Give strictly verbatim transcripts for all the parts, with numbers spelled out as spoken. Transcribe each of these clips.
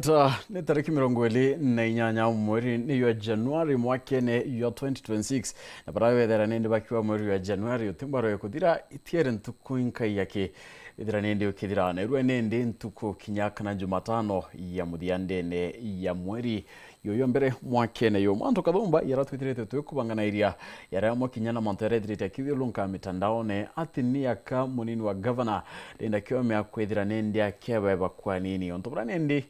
Ta, ni tariki mirongo iri na inyanya mweri ni jwa Januari mwakene jwa twenty twenty-six, na baria bethira nindi bakiuga mweri jwa Januari uti mbaro ya kuthira, itiere ntuku inkai yaki ithira nindi ukithira, na irwe nindi ntuku kinya kana Jumatano ya muthia ndene ya mweri yuyu mbere mwakene yu. Mantu kathumba yara twithiritwe twikubanganairia yari amwe kinya na mantu yara ethirite akithiurunka mitandaone ati ni aka munini wa gavana Linda Kiome akwithira nindi akebeba kwa nini. Untu buria nindi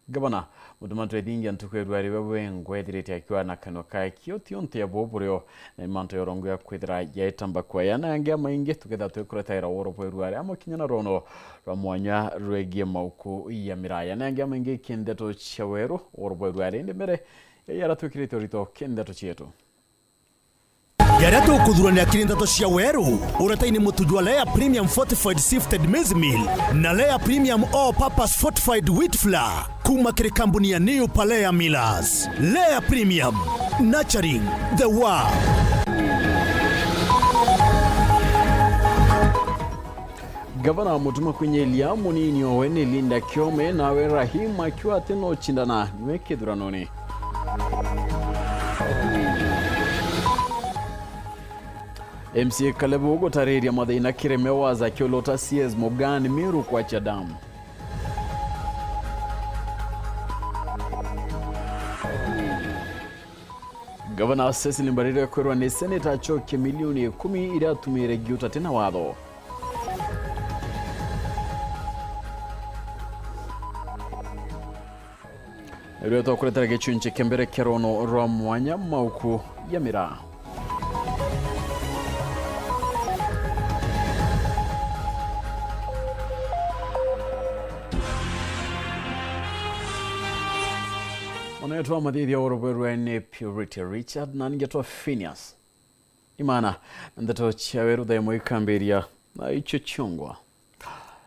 gavana Mutuma twethingia ntuku ya ruari we bwengwa ethirite akiwa na kanua kae kio ti untu ya bubu burio na mantu ya urongo ya kwithira yaitamba kwaya na yangi amaingi tuketha twikuretaira woro bwa ruari amwe kinya na rono rwa mwanya rwegie mauku ya miraya na yangi amaingi kindeto cia weru woro bwa ruari indi mbere ya yara twikirite urito kindeto cietu. Jaria tukuthurania kiri ndeto cia weru, uretaini mutu jwa Lea Premium Fortified Sifted Maize Meal na Lea Premium All Purpose Fortified Wheat Flour kuma kiri kambuni ya New Palea Millers. Lea Premium, nurturing the world. Gavana Mutuma kwinyilia munini owe ni Linda Kiome nawe Rahim akiuga ati no cindana niwe kithuranone. M C A Kalebu gutariria mathina kiri Mewaza akiulota C S Mugani Miru kwa Chadam. Gavana Cecily Mbarire kwirwa ni seneta acokie milioni ikumi iria atumire Giuta tina watho. Nirwe twakuretera gicunci kia mbere kia rono rwa mwanya mauku ya miraa. Mwana wetu wa mathithia urubwerwe ni Purity Richard na ningetwa Phineas. Imana, ndeto cia weru thaa imwe ikambiria na icio ciongwa.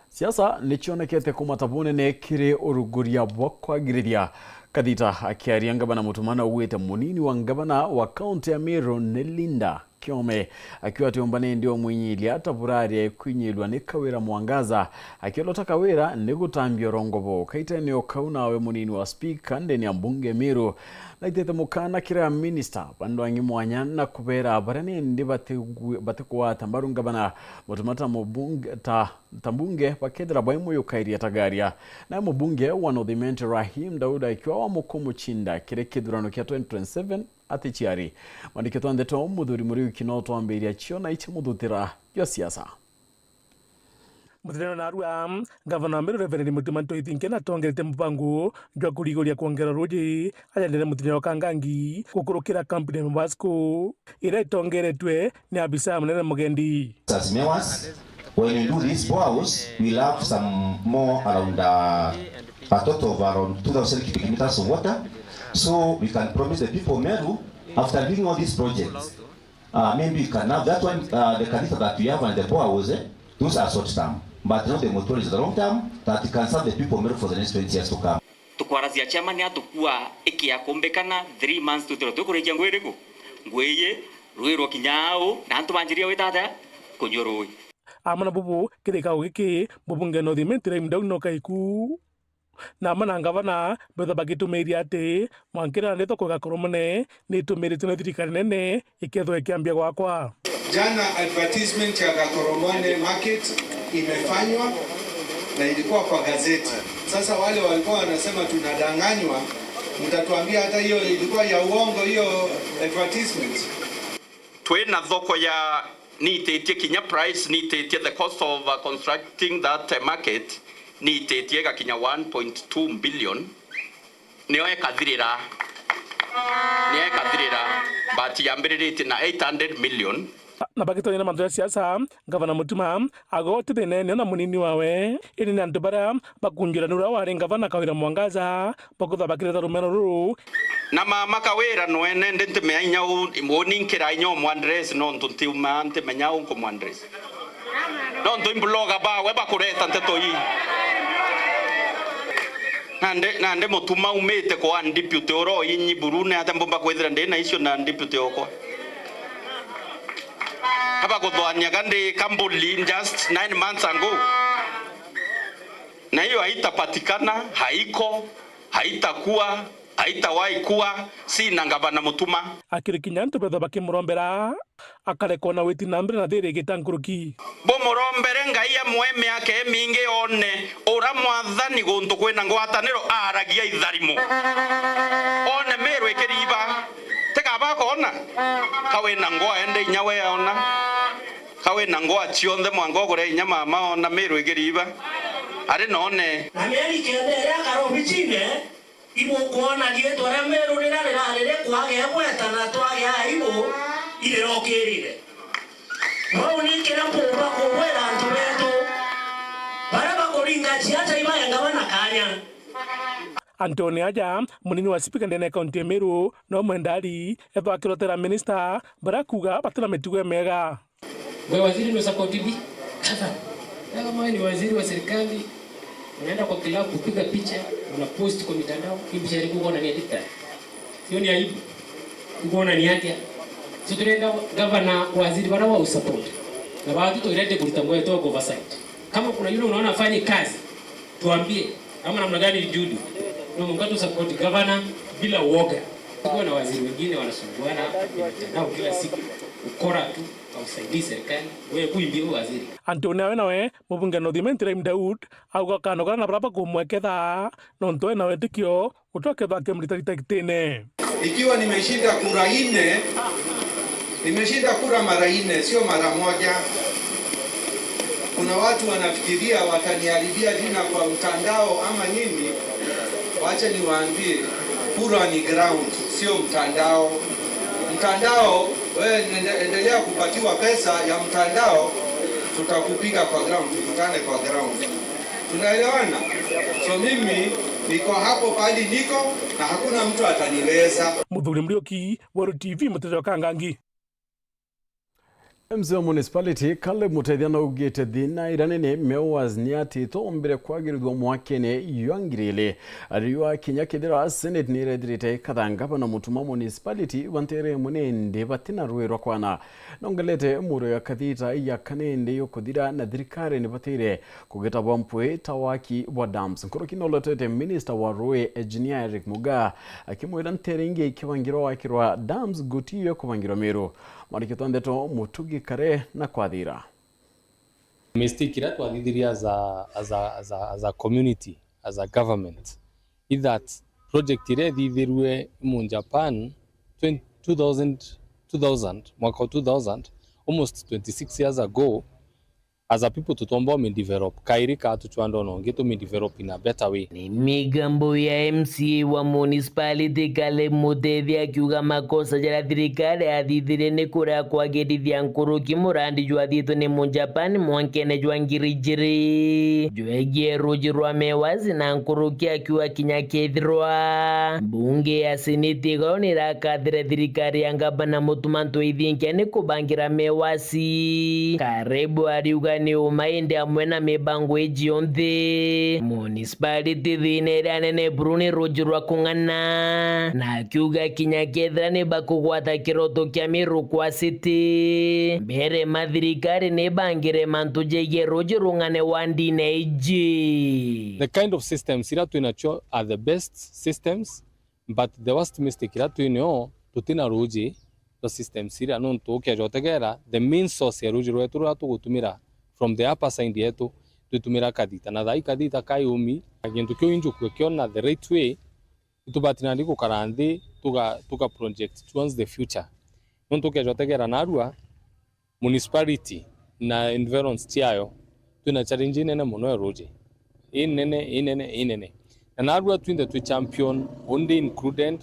Siasa ni cionekete kumata bunene kiri urunguria bwa kwagirithia. Kathita akiaria ngavana Mutumana augite munini wa ngavana wa kaunti ya Meru ni Linda Kiome akiuga ati umba nindi umwinyilia ata buraria kwinyilwa ni Kawira Mwangaza akiolota Kawira ni gutambia urongo buu. Kaitene o kau nawe munini wa spika ndene ya mbunge Meru naitite mukana kiri aminista bandu angi mwanya na kubera baria nindi batigwi- batikugwata mbaru ngavana Mutuma ta mubunge ta ta mbunge bakethira baimuyukairia ta garia. Nae mubunge wa North Imenti Rahim Dauda akiuga wa mukumucinda kiri kithurano kia twenty twenty-seven ati ciari. Mwandiki twa ndeto Muthuri Muriuki no twambiria cio na ici muthutira jwa siasa. Muthenya wa narua, ngavana wa Meru Reverend Mutuma Ntoithinke natongerete mubango jwa kuriguria kwongera ruuji ajendere muthenya wa Kangangi gukurukira kampuni ya Mabasco iria itongeretwe ni abisa munene Mugendi. As Mewas, when we do these boreholes, we'll have some more around, uh, a total of around two thousand cubic meters of water. So we can promise the people of Meru, after doing all these projects, uh, maybe we can have that one, uh, the kanisa that we have and the boreholes, eh, those are short term. But now the moratorium is the long term that can serve the people of Meru for the next twenty years to come. Tukwaracia chairman atukua ikia kumbikana three months twithirwa twikurikia ngui iriku? Ngui iyi rwirwo kinya au na antu banjiria gwita atia? Kunyua rui. Amwe na bubu kirikao giki, mubunge North Imenti Rahim Dauda no kaiku. Na amwe na ngavana betha bagitumiria ati mwankira na ndeto kugakorwo mune ni itumiritwe ni thirikari nene ikethwa ikiambia gwakwa. Jana advertisement ya Gakoromone market imefanywa na ilikuwa kwa gazeti. Sasa wale walikuwa wanasema tunadanganywa, mtatuambia hata hiyo ilikuwa ya uongo hiyo advertisement. Twina thoko ya nititie kinya price, nititie the cost of, uh, constructing that, uh, market, nititie igakinya one point two billion. Nio ekathirira. Nio ekathirira. But yambiriritie na eight hundred million. Na bagitonya na mantu ya siasa, Ngavana Mutuma agoti thinene na munini wawe, indi ni antu baria bakunjira nura wari ngavana Kawira Mwangaza, bakutha bakireta rumeno ruru. Na mama Kawira nwene ndi ntimenya inya u-, uni nkira inya umwandress nontu ntiuma ntimenya u nkumwandress. Nontu imbloga bawe bakureta nteto ii. Nandi, nandi Mutuma umite kwa deputy uro inyi burune ate mbumba kwithira ndi na icio na deputy okwa. Abaguthwanyaga ndi Kambuli just nine months ago. Na hiyo haitapatikana, haiko, haitakuwa, haitawahi kuwa, si na ngavana Mutuma. Akiri kinya antu betha bakimurombera, akarekwa na witi na mbere na thiri igita nkuruki. Bumurombere Ngai amwe miaka imingi, one ura Mwathani guntu kwina ngwataniro aaragia itharimo. One Meru ikiriiba, tiga bakoona. Ka wina ngwa ende inya we ona. Ka wina ngwa cionthe mwanka ugure inya mama ona Meru ikiriiba. Ari none. Na mieri kenda iria akara obicine, ibukwona riitwa ria Meru riria rirari rikwagea gweta na twagea aibu irirokirire. Vau ni kiria mpumba kubwira antu betu baria bakuringa ciaca ibaengawa na kanya. Antoni aja, munini wa spika ndene ya kaunti ya Meru, no mwendari ethwa akirotera minista baria akuuga batina mitugo imega. Wewe waziri ni support bi? Sasa, na kama wewe ni waziri wa serikali, unaenda kwa club kupiga picha, una post kwa mitandao, hii picha ilikuwa unaona ni addicted. Hiyo ni aibu. Uko unaona ni atia? So tunaenda gavana, waziri bana wa support. Na watu tuirete kurita mweto kwa oversight. Kama kuna yule unaona afanye kazi, tuambie. Ama namna gani Judy? Na Mungu tu support gavana bila uoga. Tuko na waziri wengine wanasumbuana hapa kwa mitandao kila siku. Ukora tu. Ausaidii serikali, we kuimbi u waziri. Antoni awe nawe, mubunge North Imenti Rahim Daud, auga akanoga na baria bakumweketha, nontu ena witikio gutwa kethwa akimuritarita gitine. Ikiwa nimeshinda kura nne, nimeshinda kura mara nne, sio mara moja. Kuna watu wanafikiria wataniharibia jina kwa mtandao ama nini? Wacha niwaambie, kura ni ground, sio mtandao. Mtandao, wewe ende-, endelea kupatiwa pesa ya mtandao, tutakupiga kwa ground, tukutane kwa ground. Tunaelewana? So mimi niko hapo pahali niko na hakuna mtu ataniweza. Muthuri Muriuki, Weru T V, Muteja wa Kangangi. M C A wa municipality, Caleb Mutethia, naugite thina iria nene Meru West ni ati itoombire kwagirithua mwakene jwa ngiri ijiri. Riua kinya kethira Senate ni irethirite ikathanga bana Mutuma municipality bantere imwe nindi batina rui rwa kwana. Nongelete muro ya kathita ya kanindi yukuthira na thirikari ni batire kugita bwa mpwi ta waki bwa dams. Nkuruki noletete minister wa rui, Engineer Eric Mugaa, akimwira ntere ingi ikibangirwa wakirwa dams gutiyo kubangirwa Meru. Mwarikitwa ndeto Mutugi Kare na kwathira. Mistake iria twathithirie as a, as a, as a, as a community, as a government, is that project iria ithithirue mu Japan twenty, two thousand, two thousand, mwaka wa two thousand, almost twenty-six years ago, as a people tutomba umidevelop kairi ka tuchwanda ona ungi tumidevelop in a better way. Ni migambo ya M C A wa municipality Caleb Mutethi akiuga makosa jaria thirikari yathithirie ni kuria kwagirithia nkuruki murandi jwathiitwe ni Mujapani mwankene jwa ngiri ijiri jwegie ruji rwa Meru West na nkuruki akiuga kinya kethirwa mbunge ya seneti igao ni irakathire thirikari ya ngavana Mutuma M'Ethingia ni kubangira Meru West. Caleb ariuga ni uma indi amwe na mibango iji yonthe, municipality thina iria nene buru ni ruji rwa kung'ana, na akiuga kinya kethira ni bakugwata kiroto kia Meru kwa city, mbere mathirikari ni bangire mantu jegie ruji rung'ane wa ndine iji. The kind of systems iria twinacio are the best systems, but the worst mistake iria twinayo, tutina ruji rwa systems iria, nontu ukeja utegera, the main source ya ruji rwetu ruria tugutumira from the upper side yetu, twitumira kathita, na thaa ii kathita kai umi, na gintu kiu injukue kiona the right way, itubati nandi gukara nthi tuga, tuga project towards the future. Nontu ukeja utegera narua, municipality na environs ciayo, twina challenge inene mono ya ruji. Inene, inene, inene. Na narua twinthe twi champion, undi included,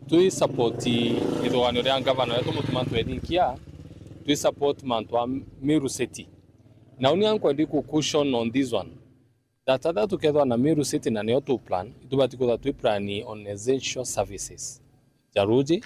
twi support ithuganio ria ngavana wetu Mutuma M'Ethingia, twi support mantu a Meru City. Na uni ankwendi ku caution on this one, that other tukethwa na Meru City na nio tu plan, itubati kwithwa twi plan on essential services. Ja ruji,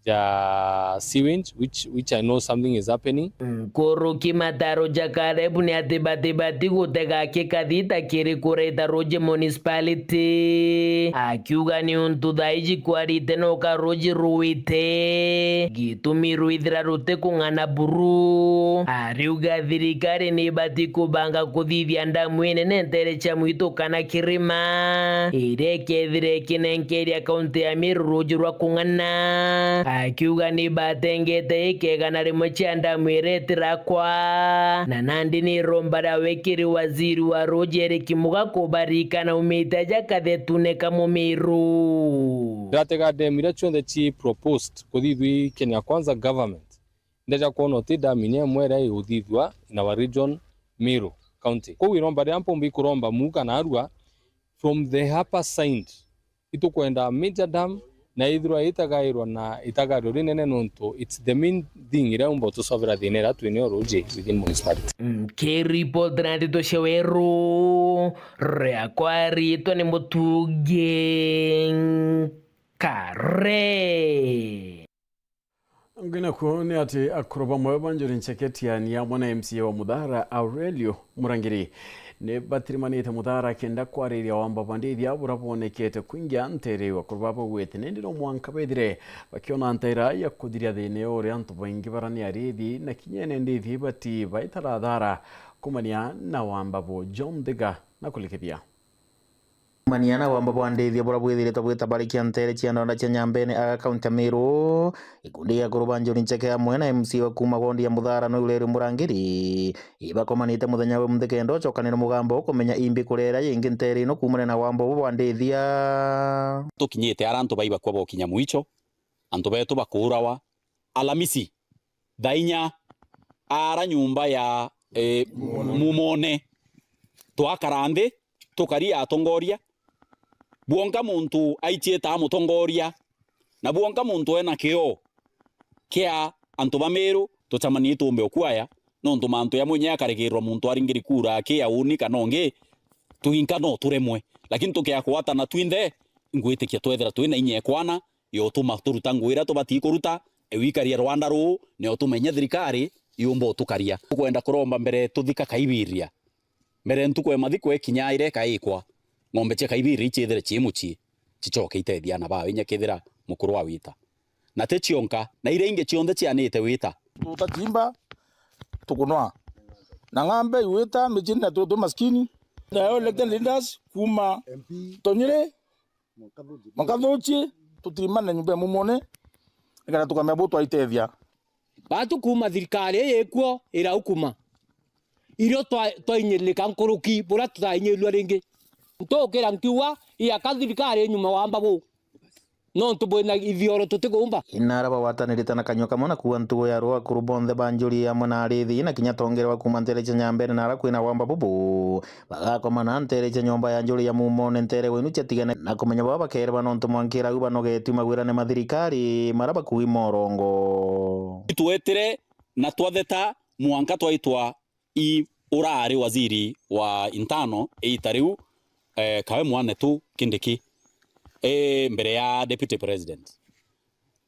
ya sewage, which, which I know something is happening. Nkuruki mataro ja Caleb ni ati batibati gutega kikathita kiri kureta ruji municipality, akiuga ni untu thaa iji kwarite noka ruji ruite, gitumi rwithira rutikung'ana buru. Ariuga thirikari ni ibati kubanga kuthithia ndamu inene ntere cia mwitu kana kirima, iria ikethira ikinenkeria kaunti ya Meru ruji rwa kung'ana, akiuga ni batengete ikegana rimwe cia ndamu iria itirakwa, na nandi ni iromba ria wikiri waziri wa ruji Eric Muga kubarikana umite aja kathetune ka Mumiru. Ndatega dam iria cionthe ci proposed kuthithua i Kenya Kwanza government, ndeja kwona uti dam inya imwe iria iguthithua in our region, Meru County. Kou iromba riria mpumba ikuromba Muga na Arua, from the upper side, itukwenda major dam, na ithirwa itagairwa na itagario rinene, nontu it's the main thing iria umba utucovera thina iria twinio ruji within municipality. Nkiripotera ndeto cia Weru, riakwa ritwa ni Mutugi Nkare. Ngi nakuo ni ati akuru bamwe ba Njuri Ncheke Tiani amwe na M C A wa Muthara Aurelio Murangiri ni batirimanite Muthara kenda kwariria wamba bwa ndithia buria bwonekete kwingia ntere iu. Akuru baba baugite nindi no mwanka bethire bakiona ntaira ya kuthiria thina uria antu baingi bara ni arithi na kinya ene ndithi bati baitara thara kumania na wamba bu. John Thiga na kulikithia. Kumania na wamba bwa ndithia buria bwithiritwe bwitabarikia ntere cia ndonda cia Nyambene aga kaunti ya Meru, gikundi gia akuru ba Njuri Ncheke amwe na M C A wa kuuma wondi ya Muthara no Aurelio Murangiri, ibakomanite muthenya wa umunthi kenda ucokanire mugambo ukumenya imbi kuria iria yingi ntere ino kuumania na wamba ubu bwa ndithia. Tukinyite ara antu baibakua bokinya mwicho, antu betu bakuurawa, Alamisi, thaa inya, ara nyumba ya, eh, Mumone. Twakara nthi, tukari atongoria. Bwonka muntu aiciita amutongoria, na bwonka muntu ena kioo kia antu ba Meru, tucamanie tumbe ukuaya, nontu mantu jamwe inya jakarigirwa muntu aringiri kura aki ya uni kana ungi, twinka no turemwe. Lakini tukiagwatana twinthe, ngwitikia twethira twina inya ekwana, yotuma turuta ngugi iria tubatii kuruta, e wikaria rwanda ruu, ni yotuma inya thirikari yumba utukaria. Tukwenda kuromba mbere tuthika Kaibiria. Mbere ntuku ya mathiko ikinya iria ikaikwa, ng'ombe cia Kaibiria iciithire cii mucii, cicoke itethia ana bao inya kethira mukuru wa wita. Na ti cionka, na iria ingi cionthe cianite wita. Tutatimba, tukunwa. Na ng'ambe iwita, micini na tu, tu maskini. Nayo elected leaders kuma Tonyiri, Makathuchi, tutimane nyumba ya Mumone, nikenda tukamenya bu twaitethia. Batu kuuma thirikari ii ikuo iraukuma, irio twa-, twainyirika nkuruki buria tutainyirua ringi. Ntukira nkiuga, iaka thirikari inyuma wamba bu, nontu bwina ithioro tutikuumba. Inara bagwatanirite na kanyua kamwe na kuuga ntugo ya ruu akuru bonthe ba Njuri amwe na arithi na kinya tongerewa kuuma ntere cia Nyambene na ara kwina wamba bubu. Bagakomana ntere cia nyomba ya Njuri ya Mumone ntere wenu ciatigane na kumenya baba bakeereba nontu mwankira au banogetue magwirane ma thirikari mara bakui morongo. Itwetire na twatheta mwanka twaitwa i urari waziri wa intano iita riu, eh, kawe mwanetu Kindiki, eh, mbere ya deputy president.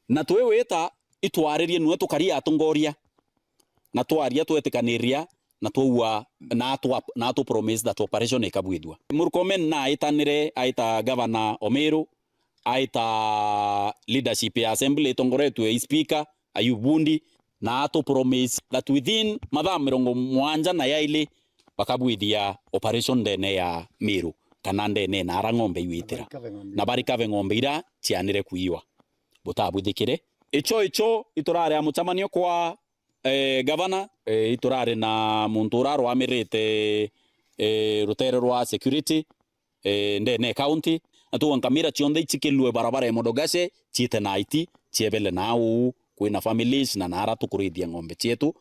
Na twi wita itwaririe nwe tukari atongoria. Na twaria twetikaniria na twaua na atwa, na atu promise that operation ikabwithua. Murkomen na aitanire, aita Governor Omiru, aita leadership ya assembly itongoretue i speaker Ayub Bundi, na atu promise that within mathaa mirongo mwanja na yaili bakabwithia operation ndene ya Miru kana ndene na ara ng'ombe iwitira na barikave ng'ombe ira cianire kuiwa. Butabwithikire. Icho icho iturari a mucemanio kwa eh, gavana, eh, iturari na muntu ura arwamirite, eh, rutere rwa security, eh, ndene county, na tuga nkamira cionthe icikilue barabara ya Modogashe, ciite na iti, ciebele na uu, kwina families na nara tukurithia ng'ombe cietu.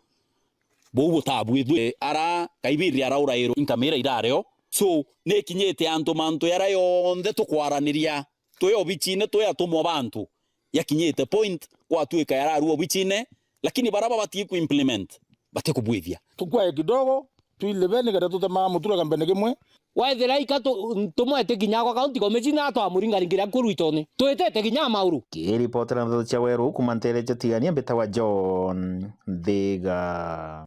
Buu butabwithue, eh, ara kaibiri ara urairwo inkamira irareo. So, nikinyite antu mantu yara yonthe tukwaraniria. Twi obichine, twi atumwa ba antu. Yakinyite point gwatuika yararua obichine, lakini bara babatii ku implement batikubwithia. Tukwae kidogo, twilive nikenda tutema mutura kambene kimwe, Wethira ika tu-, tumwete kinya kwa county commissioner atwamuringaringira kuru itone. Twitete kinya mauru. Kiripotera ndeto cia weru kuma ntere cia Tigania, mbitawa John Thiga.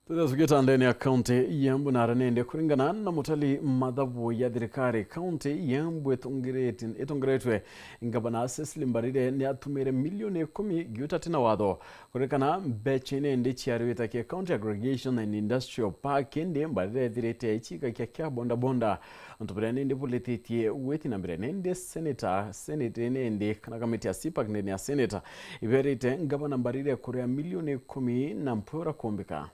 Tuthasukia ndene ya kaunti ya Embu na aria nende kuringana na mutali mathabu ya thirikari, kaunti ya Embu itongereti-, itongeretwe ngavana Cecily Mbarire ni atumire milioni ikumi giuta tina watho. Kuririkana mbecha ine indi ciariwite kia County Aggregation and Industrial Park, indi Mbarire ethirite aicikakia kia bondabonda. Untu buria nindi bulititie gwiti na mbere, nindi senator, senate ine indi kana kamiti ya CPAC ndene ya senate iberite ngavana Mbarire kuria milioni ikumi na mpwira kumbika.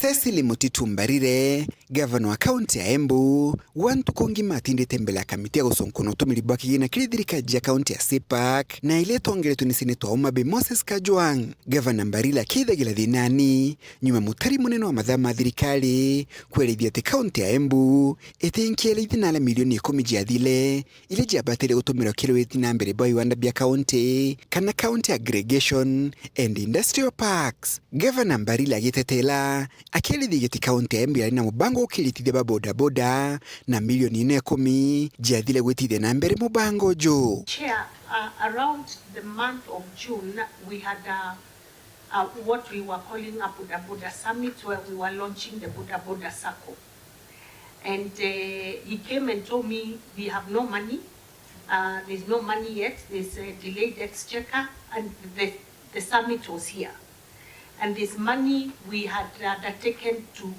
Cecily Mutitu Mbarire, gavana wa kaunti ya Embu, gwa ntuku ngima atindite mbere ya kamiti ya gucunkuna utumiri bwa kigina kiri thirikari ya kaunti ya CPAC, na iria itongeretwe ni seneta wa Homa Bay Moses Kajwang'. Gavana Mbarire akiithagira thinani, nyuma mutari munene wa mathaa ma thirikari kwerithia ati kaunti ya Embu itinkiere ithina aria milioni ikumi ciathire, iria ciabatire gutumirwa kiri witi na mbere bwa iwanda bia kaunti, kana County Aggregation and Industrial Parks. Gavana Mbarire agitetera, akiarithia giti kaunti ya Embu yari na mubango wa ukiritithia ba bodaboda, na milioni ine ikumi ciathire gwitithia na mbere mubango uju. Chair, uh, around the month of June, we had a, a, what we were calling a Boda Boda Summit, where we were launching the Boda Boda Sacco. And, uh, he came and told me, "We have no money. Uh, there's no money yet. There's a delayed exchequer, and the, the summit was here. And this money we had undertaken to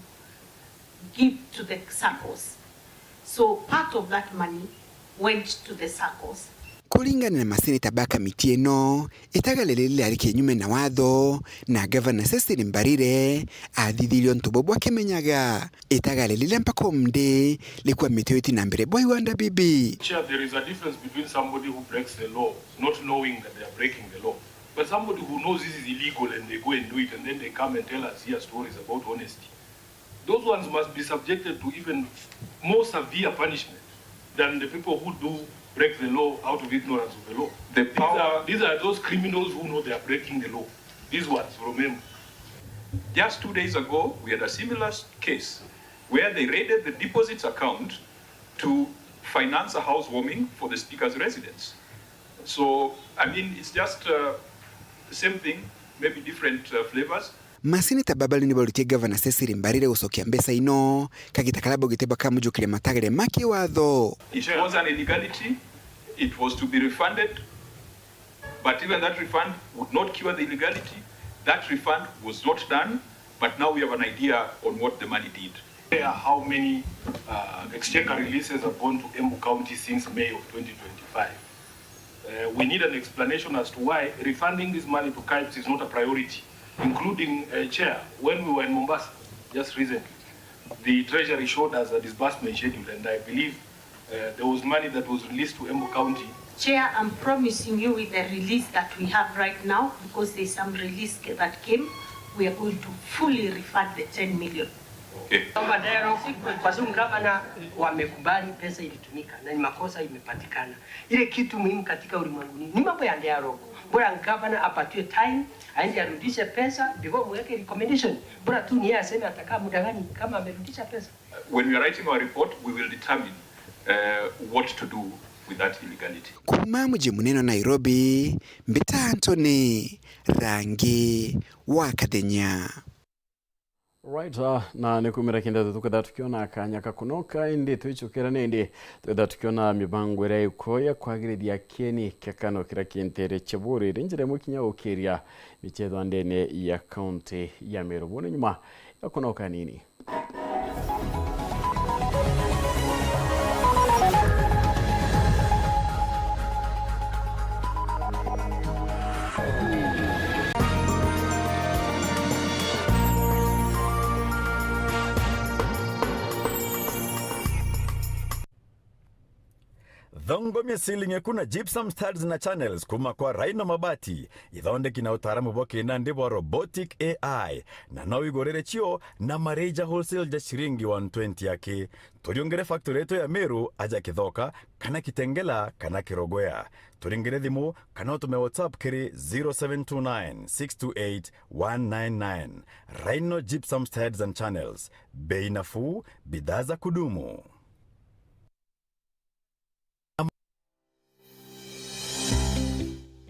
give to the saccos. So part of that money went to the saccos." Kuringana na maseneta ba kamiti ino, itagaria riri riari kinyume na watho, na gavana Cecily Mbarire athithirie untu bubu akimenyaga. Itagaria riria mpaka umthi rikwamitwe witi na mbere bwa iwanda bibi. Chair, there is a difference between somebody who breaks the law not knowing that they are breaking the law, but somebody who knows this is illegal and they go and do it and then they come and tell us here stories about honesty. Those ones must be subjected to even more severe punishment than the people who do break the law out of ignorance of the law. The power. These are, these are those criminals who know they are breaking the law. These ones, remember. Just two days ago, we had a similar s-, case where they raided the deposits account to finance a housewarming for the speaker's residence. So, I mean, it's just, uh, the same thing, maybe different, uh, flavors. Maseneta baba ni baritie gavana Cecily Mbarire gucokia mbeca ino, kagita karia baugite bakamujukiria matagaria ma kiwatho. It was an illegality, it was to be refunded, but even that refund would not cure the illegality. That refund was not done, but now we have an idea on what the money did. How many, uh, exchequer releases have gone to Embu County since May of twenty twenty-five? Uh, we need an explanation as to why refunding this money to KAIPS is not a priority, including, uh, Chair, when we were in Mombasa just recently, the Treasury showed us a disbursement schedule, and I believe, uh, there was money that was released to Embu County. Chair, I'm promising you with the release that we have right now, because there's some release ca-, that came, we are going to fully refund the ten million. Okay. Kwamba dialogue, kwa sababu gavana wamekubali pesa ilitumika na ni makosa imepatikana. Ile kitu muhimu katika ulimwengu ni, ni mambo ya dialogue. Bora gavana apatiwe time, aende arudishe pesa before mweke recommendation. Bora tu ni yeye aseme atakaa muda gani kama amerudisha pesa. When we are writing our report, we will determine, uh, what to do with that illegality. Kuuma muji munene wa Nairobi, mbita Anthony Rangi wa Kathenya. Right, ah, na ni kumira kenda tuketha tukiona kanya ka kunoka, indi twicukira nindi twetha tukiona mibango iria ikuo ya kwagirithia kieni kia kano kiria kintere chaburi ri njira imwe kinya gukiria michetho ndene ya kaunti ya Meru. Bune nyuma ya kunoka nini. Thongomia ceiling eku na gypsum studs na channels kuma kwa Rhino Mabati, ithondeki na utaaramu bwa kinandi bwa robotic A I, na no wigurire cio na mareja wholesale ja ciringi one twenty aki. Turiungire factory yetu ya Meru aja Kithoka, kana Kitengela, kana Kirogwea. Turingire thimu, kana utume WhatsApp kiri zero seven two nine six two eight one nine nine. Rhino Gypsum Studs and Channels. Bei nafuu, bidhaa za kudumu.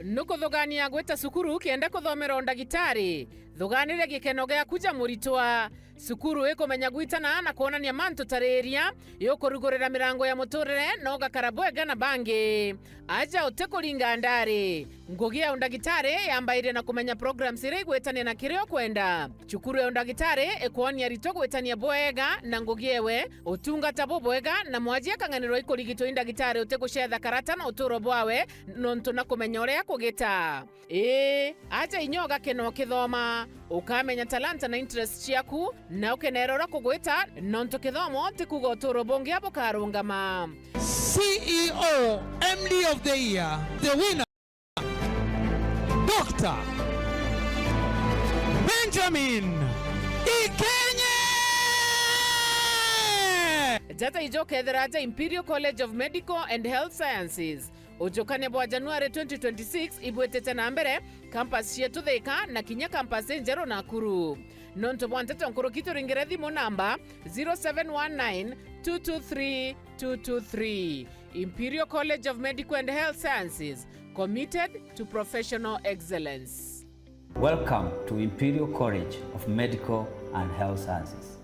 Nukuthugania gwita cukuru kenda kuthomera undagitari? Thuganire gikeno giaku ja muritwa. Cukuru ikumenya gwitana na kwonania mantu ta riria, yukurugurira mirango ya muturire na ugakara bwega na bangi. Aja utikuringa ndari. Ngugi ya undagitari yambairia na kumenya programs iria igwitania na kiria ukwenda. Cukuru ya undagitari ikwonia aritwa gwitania bwega na ngugi ewe, utungata bubwega, na mwaji akang'anirwa ikurigitwa i ndagitari utigucetha karata na uturo bwawe, nontu na kumenya uria kugita. Ii, aja inya ugakena ukithoma, ukamenya talanta na interest ciaku, na ukenera uria kugwita, nontu kithomo ti kuuga uturo bungi bukarungama. C E O, M D of the Year, the winner, Doctor Benjamin Ikenye! Jata ijo ukethira aja Imperial College of Medical and Health Sciences. Ujukania bwa January twenty twenty-six ibwitite na mbere, campus cietu Thika na kinya campus injeru Nakuru. Nontu bwa nteto nkuruki, turingire thimu namba zero seven one nine two two three two two three. Imperial College of Medical and Health Sciences, committed to professional excellence. Welcome to Imperial College of Medical and Health Sciences.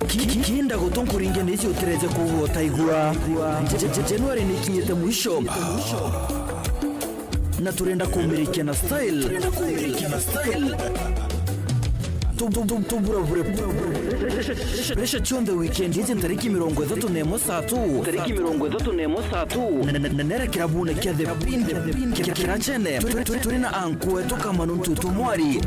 Ki-, ki-, kinda gutu nkuringe niji utireje kuuga utaigua. Ja-, ja-, ja-, January ni ikinyite mwisho. Na turenda kumirikia na style. Tu-, tu-, tu-, tuburabure pressure cionthe weekend iji ntariki mirongo ithatu na imwe saa tu. Tariki mirongo ithatu na imwe saa tu. Na, na, na, na nera kirabune kia The Pin, The Pin, kia, kia Kirachene. Turi, turi, turi na anku wetu Kamanu Ntutu Mwari.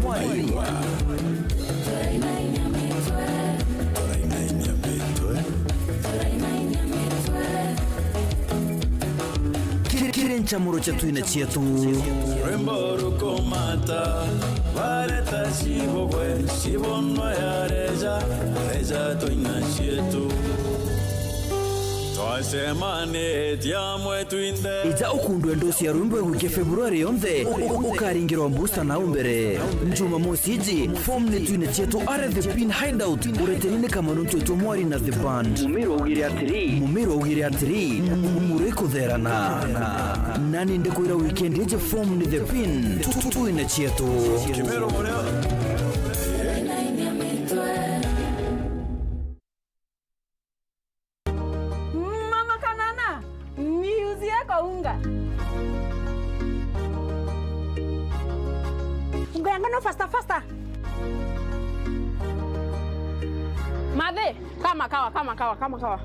Kiri, kiri nchamuro cha twine cietu. Rwimbo rukumata, bareta cibugwe, cibonwa yareja, reja twina cietu. Twacemanitie amwe twinthe. Ija ukundwe ndosi ya rwimbo igwike February yonthe, u-, u-, ukaringirwa booster na umbere. Jumamosi iji, form ni twine cietu are The Pin Hideout, ureteri ni Kamanu Ntutu Mwari na The Band. Mumiru augire atiri. Mumiru augire atiri, mu-, mu-, murikutherana. Nani ndikwira weekend iji form ni The Pin, tu-, tu-, twine cietu. Kibero muria. Mama Kanana, niuzie kaunga. Unga ya ngano faster, faster. Mathe, kama kawa, kama kawa, kama kawa.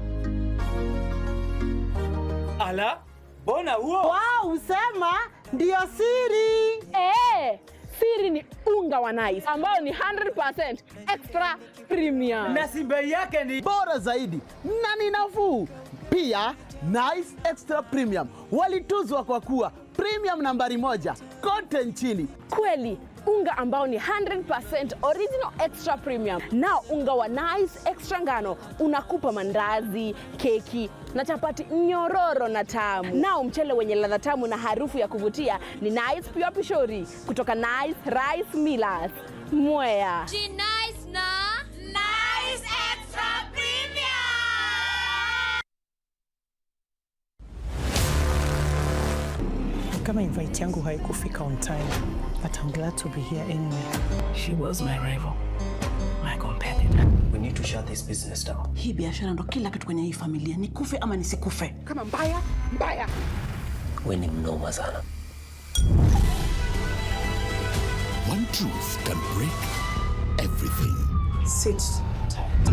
Ala, mbona huo? Wow, usema ndio siri. Eh, siri ni unga wa Nice ambao ni hundred percent extra premium. Na si bei yake ni bora zaidi na ni nafuu. Pia, Nice Extra Premium walituzwa kwa kuwa premium nambari moja kote nchini. Kweli, unga ambao ni hundred percent original extra premium. Nao unga wa Nice Extra ngano unakupa mandazi, keki, na chapati nyororo na tamu. Nao mchele wenye ladha tamu na harufu ya kuvutia ni Nice Pure Pishori kutoka Nice Rice Millers, Mwea. Ji Nice na Nice Extra Premium. Kama invite yangu haikufika on time, but I'm glad to be here anyway. She was my rival, my competitor. We need to shut this business down. Hii biashara ndo kila kitu kwenye hii familia. Nikufe ama nisikufe. Kama mbaya, mbaya. We ni mnoma sana. One truth can break everything. Sit tight.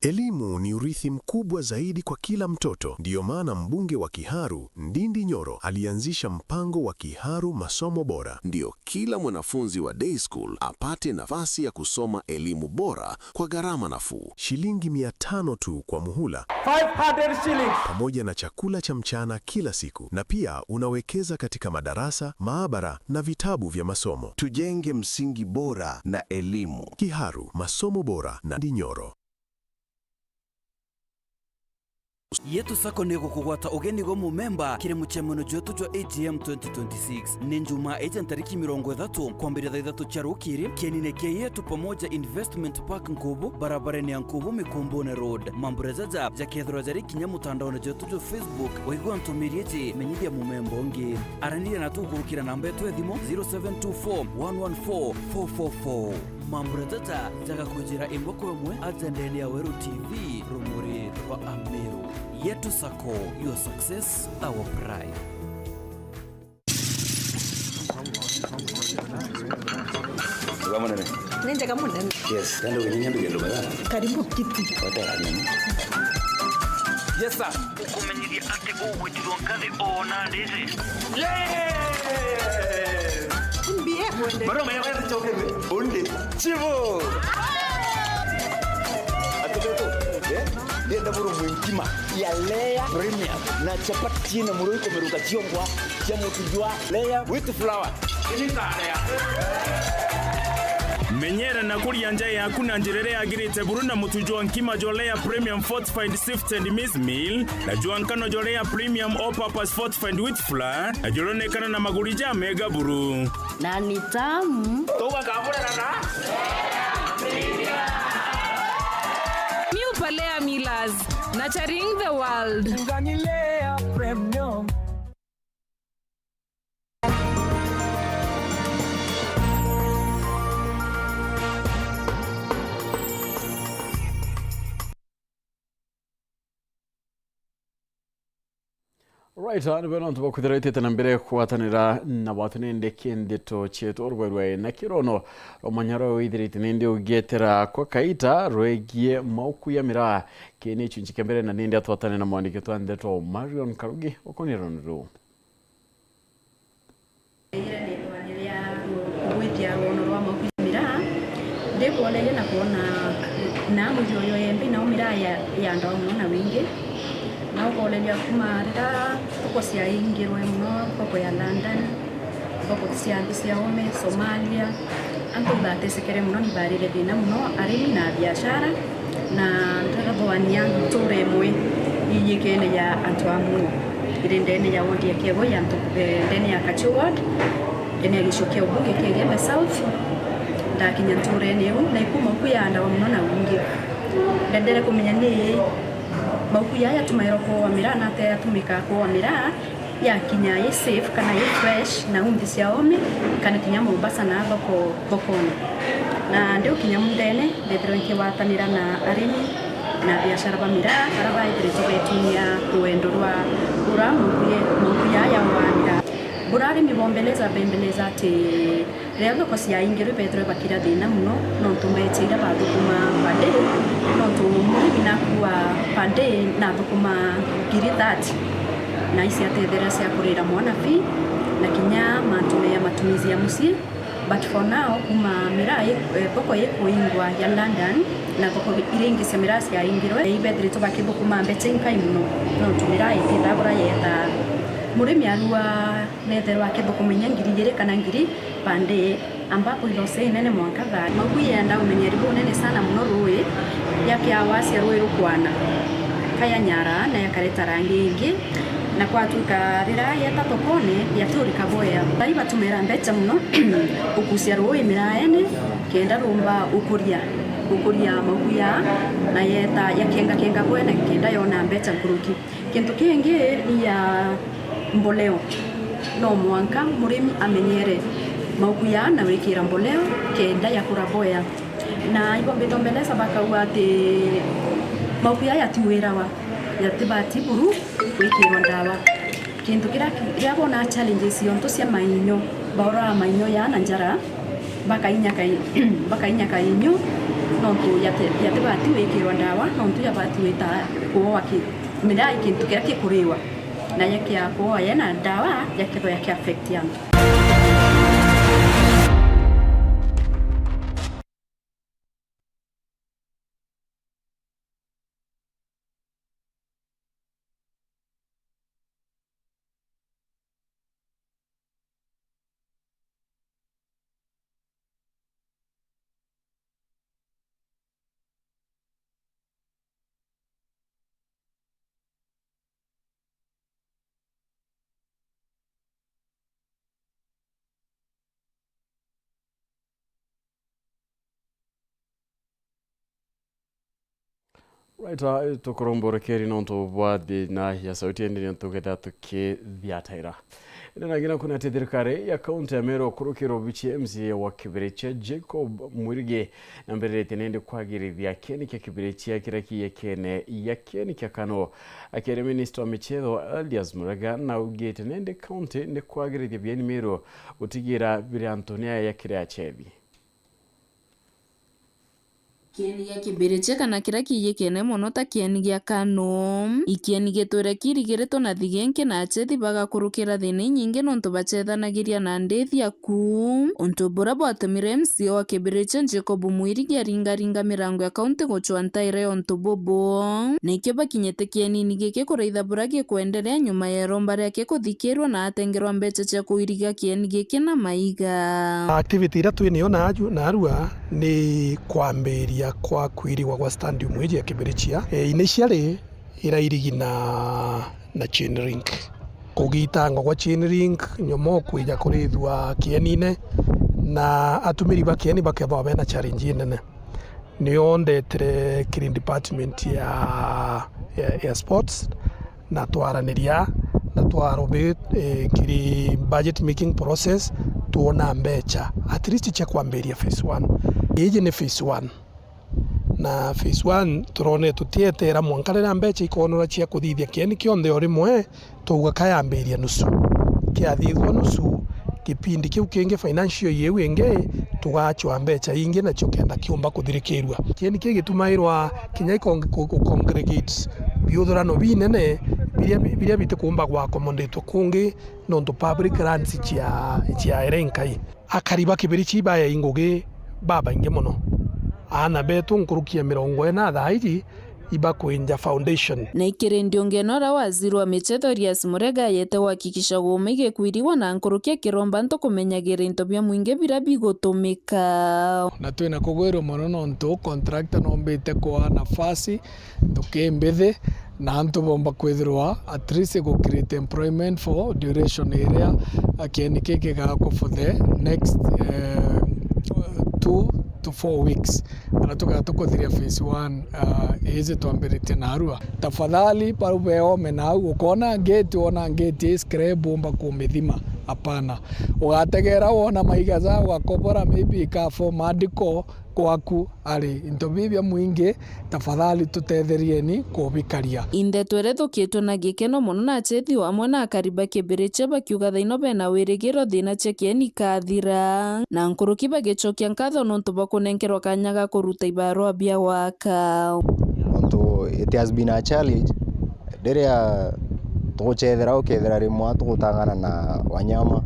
Elimu ni urithi mkubwa zaidi kwa kila mtoto. Ndiyo maana mbunge wa Kiharu, Ndindi Nyoro, alianzisha mpango wa Kiharu Masomo Bora. Ndio kila mwanafunzi wa day school apate nafasi ya kusoma elimu bora kwa gharama nafuu. Shilingi mia tano tu kwa muhula. Five hundred shillings. Pamoja na chakula cha mchana kila siku. Na pia unawekeza katika madarasa, maabara na vitabu vya masomo. Tujenge msingi bora na elimu. Kiharu, Masomo Bora na Ndindi Nyoro. Yetu Sacco ni gukugwata ugeni gwa mumemba kiri mucemano jwetu jwa A G M twenty twenty-six. Ni Njumaa iji ntariki mirongo ithatu kwambiria thaa ithatu cia rukiri, kienine kia Yetu Pamoja Investment Park Nkubu, barabarene ya Nkubu, Mikumbune Road. Mambura jaja jakethirwa jari kinya mutandaone jwetu jwa Facebook. Waigua ntumiri iji, menyithia mumemba ungi. Araniria na tukurukira namba yetu ya thimu, zero seven two four, one one four, four four four. Mambura jaja jagakwijira imwe kwa imwe aja ndene ya Weru T V, rumuri rwa Ameru. Yetu Sacco, your success, our pride. Wega munene. Ni njega munene. Yes, kandi uginyanya ndugendo bega. Karibu kiti. Wata karibu. Yes, sir. Ukumenyithia ati ugwitirwo nkathi ona ndiji. Yes! Mbie kwende. Mara maya maya tuchokere. Onde. Chivo. Atubeto. Eh? Ndienda buru mwinkima ya layer premium na chapati ciina muro ikomeruka ciongwa cia mutu jwa layer with flour. Menyera na kuria nja yaku na njira iria yagirite buru na mutu jwa nkima jwa layer premium fortified sifted maize meal na jwa nkano jwa layer premium all purpose fortified wheat flour na juronekana na maguri ja mega buru. Na ni tamu. Tugakamurana na Miupa Layer Millers, nurturing the world. Ngani Layer Premium. Right, ah, ni bwega nontu bwa kwithira witite na mbere kugwatanira na bwatu nindi ki ndeto cietu, urugwe rwa na kirono rwa mwanya rwa withirite nindi ugietera kwa kaita rwegie mauku ya miraa. Kii ni gicunci kia mbere na nindi atwatane na mwandiki twa ndeto Marion Karugi ukonie rwano ruu. Ira nithwaniria kugwitia rwono rwa mauku ya miraa, ndikwoneria na kwona na mwithi uyu yembi, nao miraa ya, yandawa muno na wingi. Na ukoneria kuma riria thoko ciaingirwe muno, thoko ya London, thoko cia nthi cia ome, Somalia, antu ibatecekere muno, nibarire thina muno, arimi na biashara, na ndirathwania ntura imwe iyikene ya antu amwe. Iri ndene ya ward ya Kiegoi, antu, eh, ndene ya Kachu ward, ndene ya gicigo kia ubunge kia Igembe South, ndakinya nturene iu, na ikuma uku yaandawa muno na wingi. Ndendere kumenya ni mauku yaya yatumairwa kuua miraa na ate yatumika kuua miraa, yakinya i safe kana i fresh na u nthi cia ome, kana kinya Mombasa na thoko, thokone. Na ndiukinya mundene, ndethirwa nkigwatanira na arimi na biashara ba miraa, baria baithiritwe betunia rwendo rwa ura mauku ye-, mauku yaya wa miraa. Bura arimi bombeleza, bembeleza ati riria thoko ciaingirwe, bethirwe bakira thina muno, nontu mbecha iria bathukuma per day, nontu murimi nakua per day nathukuma ngiri thirty, na ici atethera cia kurira mwana fee, na kinya mantu ya matumizi ya mucii. But for now, kuma miraa i-, eh, thoko ikuingwa ya London, na thoko iria ingi cia miraa ciaingirwe, ibethiritwe bakithukuma mbecha inkai muno, nontu miraa itithaa bura yethaa. Murimi arua nethirwa akithukuma inya ngiri igiri kana ngiri per day, ambapo iloss inene mwanka thaa. Mauku yenda umenyeri bunene sana muno rui, yakiawasia rui rukwana, kayanyara na yakareta rangi ingi, na kwatuika riria yeta thokone, yaturika boya. Bai batumira mbecha muno ukucia rui miraene, kenda rumba ukuria, ukuria mauku ya, na yeta yakengakenga boya na kenda yona mbecha nkuruki. Kintu kingi ni ya mboleo. No mwanka murimi amenyere mauku ya na wikira mboleo kenda yakura boya. Na ibo mbithombeleza bakauga ati mauku ya yatiwirawa, yatibati buru gwikirwa ndawa. Kintu kiria ki-, riria bona challenges yontu cia mainyo, baoraa mainyo ya na njara, bakainya kai-, bakainya kainyo, Nontu yate-, yatibati gwikirwa ndawa, nontu yabati gwita kuoa ki-, miraa i kintu kiria kikuriwa, na yakia kuoa yena ndawa, yakethwa yaki affect antu. Right, ah, tukuromborekeri nontu bwa thina ya sauti, indi nontu tugetha tukithiataira. Indi nangi naku nati thirikari ya kaunti ya Meru kurukira obici ya M C A wa Kibirichia Jacob Mwirigi nambiritie nindi kwagirithia kieni kia Kibirichia kiria kiyekene ya kieni kia Kano. Akiaria minista wa michetho Elias Murega naugite nindi kaunti ni kwagirithia bieni Meru gutigira biri antu ni aya kiri achethi. Kieni gia Kibirichia kana kiria kiyikene mono ta kieni gia Kano, i kieni gitwire kirigiritwe na thigenki na achethi bagakurukira thina inyingi nontu bachethanagiria na ndithi aku. Untu buria bwatumire M C A wa Kibirichia Jacob Mwirigi aringaringa mirango ya kaunti guchwa ntaire ya untu bubu. Nikio bakinyite kienini giki kuraitha buria gikwenderea nyuma ya iromba riake kuthikirwa na atengerwa mbecha cia kuiriga kieni giki na maiga. Activity iria twi nayo naaju-, narua ni kwambiria kwa kwirigwa gwa stadium iji ya Kibirichia. E, initially irairigi na, na chain link. Kugitangwa gwa chain link, nyuma kwija kurithua kienine, na atumiri ba kieni bakethwa bena challenge inene. Nio ndetire kiri department ya, ya, ya sports, na twaraniria, na twarobi, eh, kiri budget making process, twona mbecha at least cia kwambiria phase one. Iji ni phase one. Na phase one turone tutietera mwanka riria mbecha ikonora cia kuthithia kieni kionthe o rimwe, twauga kayambiria nusu. Kiathithua nusu, kipindi kiu kingi financial year iu ingi, tugachwa mbecha ingi nacio kenda kiumba kuthirikirua. Kieni kigitumairwa kinya i con-, ku-, ku-, congregate biuthurano binene biria bi-, biria bitikuumba gwa accommodate kungi nontu public lands cia, cia ere nkai. Akari ba Kibirichi bae i ngugi babaingi mono. Aana betu nkuruki ya mirongo ina thaa iji ibakwinja foundation. Na ikiri ndiungene uria waziri wa michetho Elias Murega ayete gwakikisha guuma igikwirigwa na nkuruki ya kiromba ntu kumenyagira into bia mwingi biria bigutumika. Na twina kugwirwa mono nontu contractor nombite kwa nafasi ntuki mbithi, na antu bomba kwithirwa at least gu create employment for duration iria kieni kiki gigakwa for the next, eh, two to four weeks, kana tugaa tukuthiria phase one, ah, iji twambiritie narua. Tafadhali, bau beome nau, ukoona ngeti, wona ngeti ii scrap, umba kumithima. Hapana. Ugategera wona maiga ja ugakobora, maybe ika form article, kwaku ari into bibi bia mwingi, tafadhali tutetherieni kubikaria. Inthe twerethukiitwe na gikeno mono na achethi amwe na akari ba Kibirichia bakiuga thaino bena wirigiro thina cia kieni ikathira, na nkuruki bagicokia nkatho nontu bwa kunenkerwa kanya ga kuruta ibarua bia gwaka. Nontu it has been a challenge, riria tuguchethera ukethira rimwe tugutangana na wanyama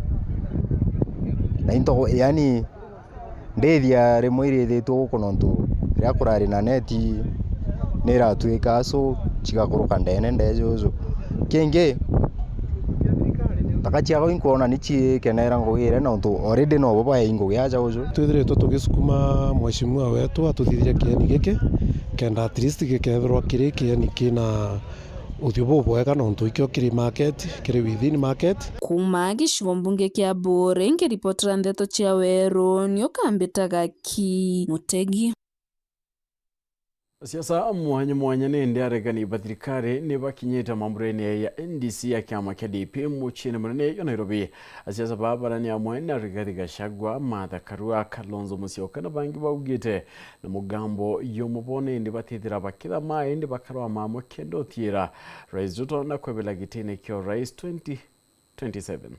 na into, yani, ndithia rimwe irithitue guku nontu riria kurari na neti niratuika asu cigakuruka ndene ndejuju. Kingi, taka ciakwa inkwona ni ciikenera ngugi iria nontu already nobo baei ngugi aja uju. Twithiritwe tugisukuma mheshimiwa wetu atuthithirie kieni giki, kenda at least gikethirwa kiri kieni kina uthiu bubwega nontu ikio kiri market, kiri within market. Kuuma gicigo mbunge kia Buuri, nkiripotera ndeto cia Weru, ni ukambitaga Ki Mutegi. Asiasa mwanya mwanya ni ndi aregani ba thirikari ni bakinyite mamburene ya N D C ya kiama kia D P muciini munene jwa Nairobi. Asiasa baa bara ni amwe na Rigathi Gachagua, Martha Karua, Kalonzo Musyoka na bangi baugite na mugambo jumwe bo ni ndi batithira bakithama indi bakarwa mamwe kenda utiira Rais Ruto na kwebela gitine kia urais twenty twenty-seven.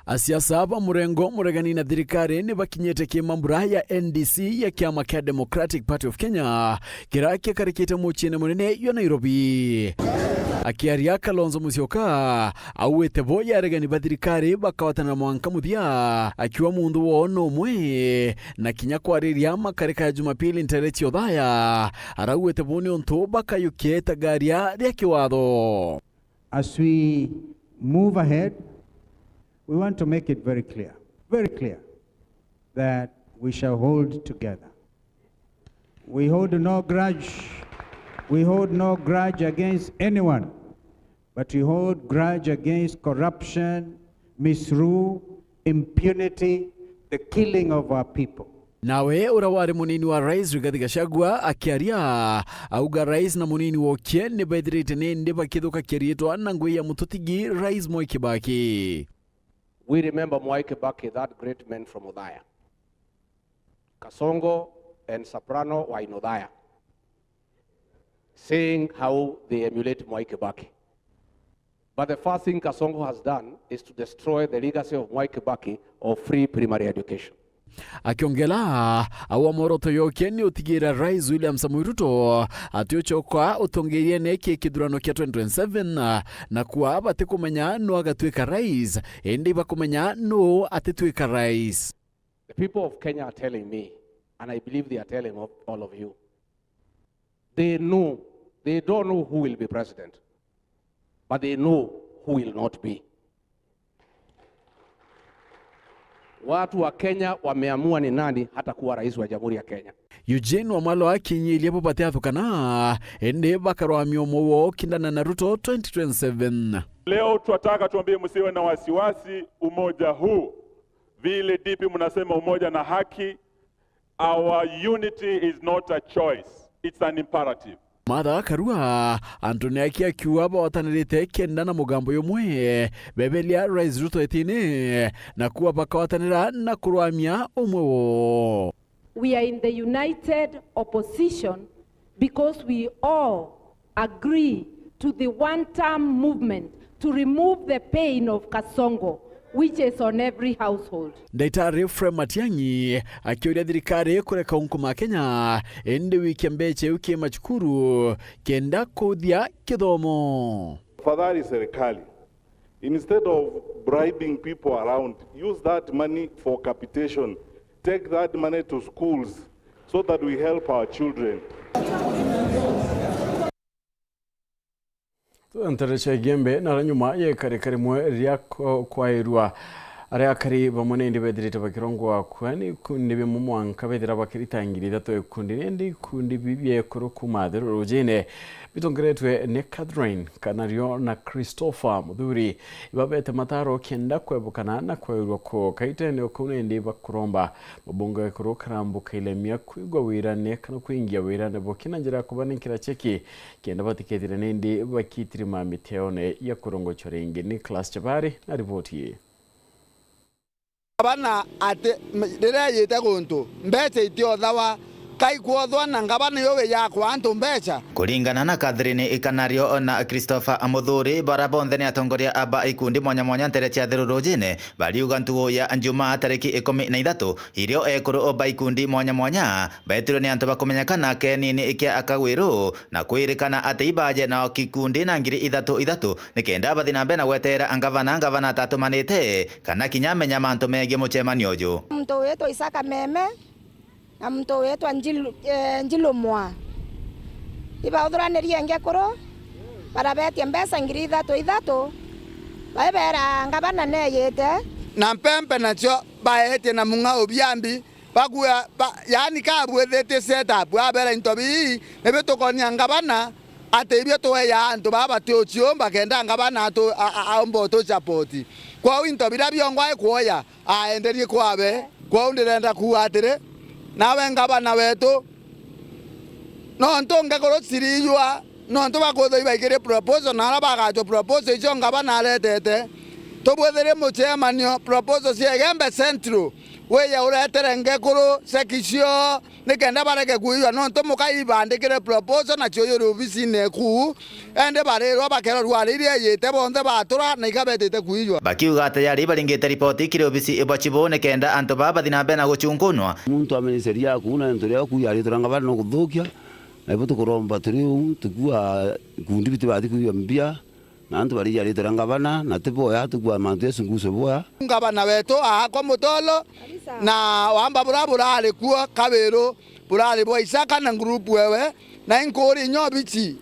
Asiasa ba murengo muregani na thirikari ni bakinyite kimambura ya N D C ya kiama kia Democratic Party of Kenya, kiria kikarikite muciine munene jwa Nairobi. Akiaria, Kalonzo Musyoka augite bo ya aregani ba thirikari bakagwatanira mwanka muthia, akiuga muntu woo no umwe, na kinya kwariria makarika ya Jumapili nteere cia uthaya, araugite bo niuntu bakayukia itagaria ria kiwatho. As we move ahead, we want to make it very clear, very clear, that we shall hold together. We hold no grudge. We hold no grudge against anyone, but we hold grudge against corruption, misrule, impunity, the killing of our people. Nawe uria wari munini wa rais Rigathi Gachagua akiaria, auga rais na munini wokie ni bethirite nindi bakithukakia riitwa na ngui ya mututigi rais Mwai Kibaki. We remember Mwai Kibaki, that great man from Othaya. Kasongo and Soprano were in Othaya, saying how they emulate Mwai Kibaki. But the first thing Kasongo has done is to destroy the legacy of Mwai Kibaki of free primary education. Akiongela, aua mworoto yokie ni utigira Rais William Samoei Ruto atiucoka utongeriene ki kithurano kia twenty twenty-seven, na kuwa batikumenya nu agatuika rais, indi bakumenya nu atituika rais. The people of Kenya are telling me, and I believe they are telling of, all of you, they know, they don't know who will be president, but they know who will not be. Watu wa Kenya wameamua ni nani hatakuwa rais wa Jamhuri ya Kenya. Eugene Wamalwa akinyirie bo batiathukana, indi bakarwamia umwe woo kindana na Ruto twenty twenty-seven. Leo twataka tuambie, msiwe na wasiwasi, umoja huu, vile D P mnasema umoja na haki, our unity is not a choice, it's an imperative. Martha Karua, antu ni aki akiuga bagwatanirite kenda na mugambo jumwe, bebelia Rais Ruto itine, na kuwa bakagwatanira na kurwamia umwe woo. We are in the united opposition because we all agree to the one-term movement to remove the pain of Kasongo, which is on every household. Ndagitari Ephraim Matiang'i akiuria thirikari kureka unkuma Kenya, indi wikia mbeca iu ki macukuru kenda kuthia kithomo. Tafadhali serikali, instead of bribing people around, use that money for capitation. Take that money to schools so that we help our children. Nteere cia Igembe, na nyuma ya ikarika rimwe ria ko-, kwairua aria akari bamwe nindi bethirite bakirongwa akua ni ikundi bimwe mwanka bethira bakirita ngiri ithatu ikundi, nindi ikundi bibi bia ekuru kuuma Athi Rurujine bitongeretwe ni Catherine Kanario na Christopher Muthuri ibabete mataro kenda kwebukana na kwairua kuu. Kaitene o kuu nindi bakuromba mabunge ekuru karambuka ilemia kwigua wirane kana kwingia wirane bo kina njira ya kubaninkira cheki kenda batikethire nindi bakitirima miteone ya kurongochwa ringi. Nicholas Chabari na riboti ii. Ngavana ati, m-, riria ejite guntu, mbeca itiothawa, kai kwothwa na ngavana iu ijaa kwa antu mbeca? Kuringana na Catherine Ikanario na Christopher Amuthuri, bara bonthe ni atongoria ba ikundi mwanya mwanya nteere cia Athi Rurujine, bariuga ntugu ya Njumaa tariki ikumi na ithatu, irio ekuru ba ikundi mwanya mwanya betirwe ni antu bakumenyekana kenini kia Kagwiru, na kwirikana ati ibaje nao kikundi na ngiri ithatu ithatu, nikenda bathi na mbere na gweterera ngavana, ngavana atatumanite, kana kinya amenya mantu megii mucemanio uju. Muntu witwa Isaka Meme na muntu witwa Njilu-, eh, Njilumwa. Ibauthuranirie ngekuru, barabetie mbeca ngiri ithatu ithatu, baibera ngavana neyite. Na mpempe nacio baetie na mung'ao biambi, bakua, ba, yaani kabuithitie setup, abera into bii nibio tukonia ngavana ati ibio tweya antu baa batiuciumba kenda ngavana atu-, a, a, aumba utuchapoti. Kwou into biria biongwa ikwoya aenderie kwawe. Kwou ndirenda kuuga atiri, nawe ngavana wetu, nontu ngekuru ciriijua, nontu bakwithwa ibaikire proposal na aria bagachwa proposal icio ngavana aretete, tubwithirie mucemanio proposal cia Igembe Central, Wiye uretere ngekuru ceki cio nikenda bareke kuiywa, nontu muka ibandikire proposal na ciuyuri obisine eku, indi barirwa bakerwa rwari iria iyite bonthe batura na ikabetite kuiywa. Bakiuga ati yari baringite ripoti kiri obisi ibwa Chibu nikenda antu baa bathi na mbere na gucunkunwa. Muntu amenye sheria yaku na into ria kuya aritura ngavana no kuthukia, na ibo tukuromba turi uu, tukua ikundi biti bathi kuiywa mbia. Na antu barijaritira ngavana, na ti boya, tukua mantu jesu nguso boya. Ngavana wetu aakwa mutolo, na wamba bura burari kuo kabiru, burari bwa Isaka na ngurupu ewe, na inkuri inya obici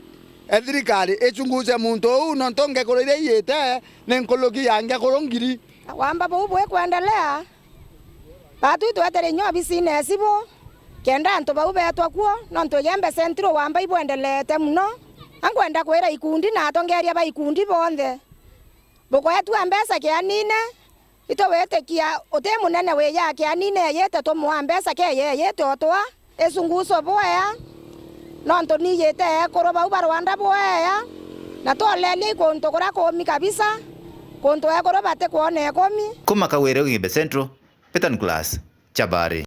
e thirikari icunguce muntu uu, nontu ngekuru iria iyite ni nkuruki ya ngekuru ngiri. Wamba buu bwikwendelea, Baatwi twetere inya obisine ya Chibu, kenda antu bau beetwa kuo, nontu Igembe Central wamba ibwendeleete mono. A nkwenda kwira ikundi na atongeeria ba ikundi bonthe, bukoetua mbeca kianine, itugwitikia uti munene wija kianine eyite tumwaa mbeca keyeyite otwa. Isu nguso bwea, nontu niijite ekuru bau ba Rwanda bwea, na twolelie i kuntu kuria kumi kabisa, kuntu ekuru batikwona ikumi. Kuma Kagwire Igembe Central, Peter Nicholas, Chabari.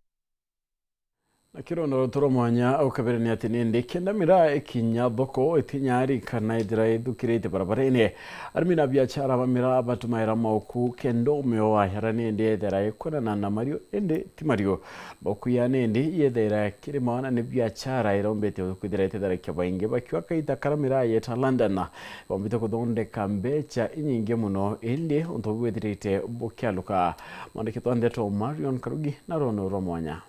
Na kirondo turo mwanya ukabere ni ati nindi kenda miraa ikinya thoko itinyari kana ithira ithukirite barabarene. Arimi na biachara ba miraa batumaira mauku kenda umeo wa yara nindi ethera ikwonana na mario indi ti mario. Mauku ya nindi yethera kiri maana ni biachara irombete kwithira itetherakia baingi bakiwa kaita kara miraa yeta London. Bombite kuthondeka mbecha inyingi muno indi untu bwithirite bukialuka. Mwandiki twa ndeto Marion Karugi na rono rwa mwanya.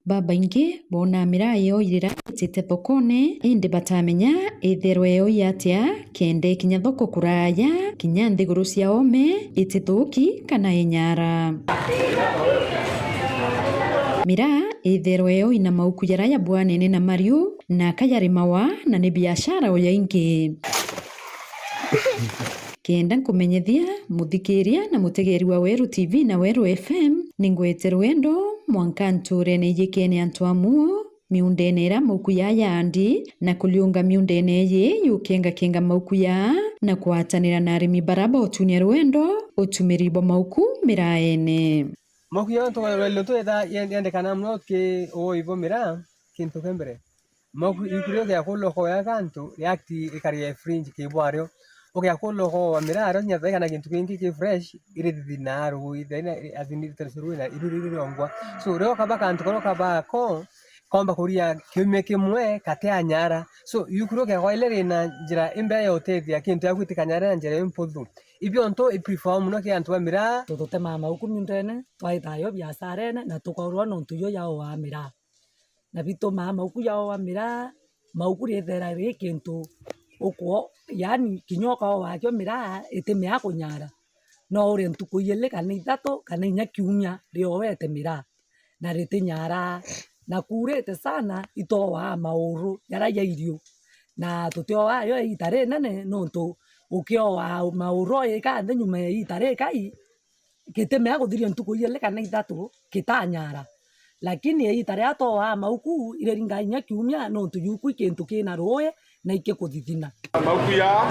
Babaingi boonaa miraa yoo irira itite thokone, indi batamenya itherwa yoo iatia kenda ikinya thoko kuraya, kinya nthiguru cia oome itithuki kana inyara. Miraa itherwa yoo ina mauku jaria jabwanene na mariu, na akajarimawa na ni biashara o yaingi. Kenda nkumenyethia muthikiria na mutegeeri wa Weru T V na Weru F M, ni ngwete rwendo mwanka ntuurene ijikene antu amwe miundene iria mauku yaa yaandi, na kuliunga miundene iji yukengakenga mauku yaa na kwatanira na arimi bara bautunia rwendo utumiri bwa mauku miraene. Mauku ya antu rwendo tu yenda-, yendekana mono ki uoi bwa miraa, kintu kia mbere. Mauku, iku riu ukiakulwa ukoya kantu, react ikari ya fringe ki bwario. Ukiakulwa ukowa miraa rio, kinya thaika na gintu kingi ki fresh, iri thithi na rui, thaina, as in, iri rui na iru riri riongwa. So, rio kaba kantu karia kabako, komba kuria kiumia kimwe, kati anyara. So, iku riu ukiakoa ile rina njira imbea ya utethia kintu yaku itikanyare na njira imputhu. Ibio ntu i prefer mono ki antu ba miraa. Tu-, tutemaa mauku miundene, twaitayo biasharene, na tukaurwa nontu yo yao wa miraa. Na bitumaa mauku yao wa miraa, mauku riethera ri kintu ukwo, yaani kinya ukao wakio miraa itimea kunyara. No urie ntuku ijiri kana ithatu kana inya kiumia riowete miraa, na ritinyara. Na kuurite sana, itowaa mauru jaria ja irio, na tutioaa yo iita rinene, nontu ukioaa mauru o ika nthi nyuma ya iita rikai, gitimea kuthiria ntuku ijiri kana ithatu gitanyara. Lakini iita riria twowaa mauku, iriringa inya kiumia, nontu yuku i kintu kina ruuji na ikikuthithina. Mauku ya,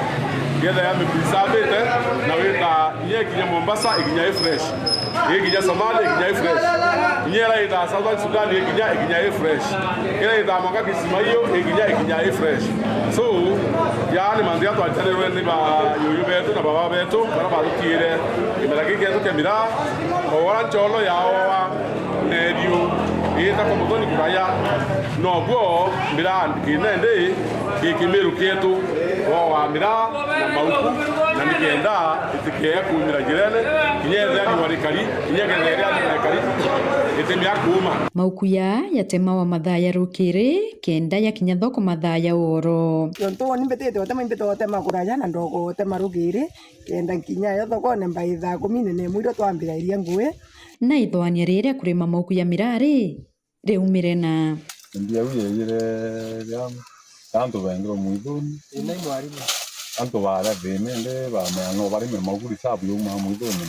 yethera ya mipreservite, na wita inya ikinya Mombasa, ikinya i fresh. Ikinya Somalia, ikinya i fresh. Inya ira ita Southern Sudan, ikinya, ikinya i fresh. Ira ita mwaka Kismayo, ikinya, ikinya i fresh. So, yaani mantu ya twacharirwe ni ba yuyu betu na baba betu, bara batutiire kimera giki getu kia miraa, o wara ncholo yaoa, na iriu, iita kwa muthoni kuraya, noguo miraa kinene ndi, gikimiru kietu, woa miraa na mauku, na nikenda itikee kuumira njirene, kinya ethira riua rikari, kinya kethira riua rikari, itimea kuuma. Mauku ya yatemawa mathaa ya rukiri, kenda yakinya thoko mathaa ya oro. Nontu uni mbitite utema, imbite utema kuraya na ndogo utema rukiri, kenda nkinya yo thokone mbai thaa kumi na imwe irio twambira iria ngui. Na ithwania riria kurima mauku ya miraa ri, riumire na. Ndia au yeyire ria, antu bengirwe mwithuni. Ina mwarimu. Antu baria thina indi bamenya no barime mauku reserve yauma mwithone.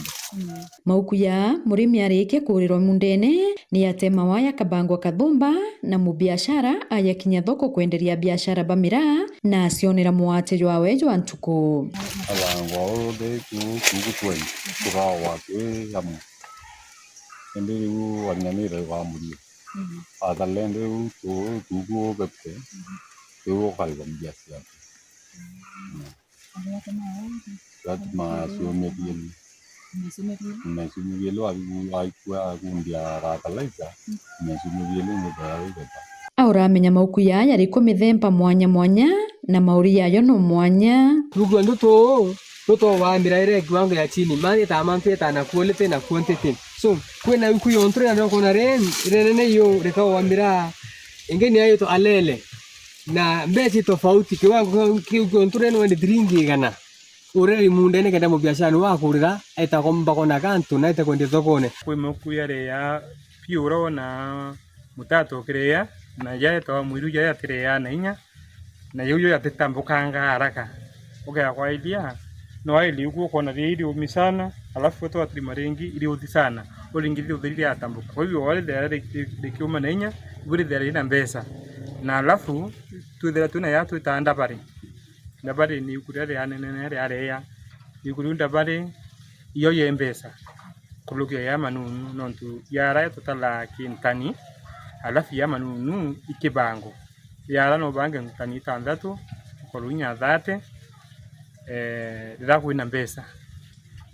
Mauku ya murimi arikia kuurirwa mundene, ni yatemawa yakabangwa kathumba, na mubiashara ayakinya thoko kwenderia biashara ba miraa, na acionera mwate jwawe jwa ntuku. Abangwa uu ndi ku, kuugu twenty, tukawa twi amwe. Indi riu wanyanire wa murio. Athalende riu tu, tuugu fifty, riu ukarigwa mbia ciaku. Lazima ciumithie. Meciumithie riu aikua akundia fertilizer, meciumithie riu ni bea wigeta. Auramenya mauku yaya riku mithemba mwanya mwanya, na mauri yayo no mwanya. Tuugu ndu tuu, ndu tuwambira ire kiwango ya chini, mani ta mantu eta na quality na quantity. So, kwina iku yontu ria ndokona ri, rinene iyo rikawambira, ingi ni ayo to alele. Na mbeca i tofauti, kiwango kiu kiontu ri no ni thiringi igana. Ureri mundene kenda mubiashara ni wakurira, eta komba kona kantu, na eta kwendia thokone. Kwi mauku yari ya piu ura wona mutata ukiria, na jaetawa mwiru jaria atiria na inya, na jau jo jatitambukanga haraka. Ukea kwailia, no aili uku ukona ria iri umi sana, alafu gwe twatirima ringi iri uthi sana, uringi ri utheri riatambuka. Kwa hivyo, wari thera ri-, ri-, rikiuma na inya, ibu rithera rina mbeca. Na alafu, twithira twina ya twitaa ndabari. Ndabari ni iku riria rianenene riaria. Iku riu ndabari, iyo ye mbeca. Kurukia ya manunu, nontu yara tutala kintani, alafu ya manunu ikibango. Yara no bange ntani itantatu, ukorwo inya thirty, eh, riria kwina mbeca.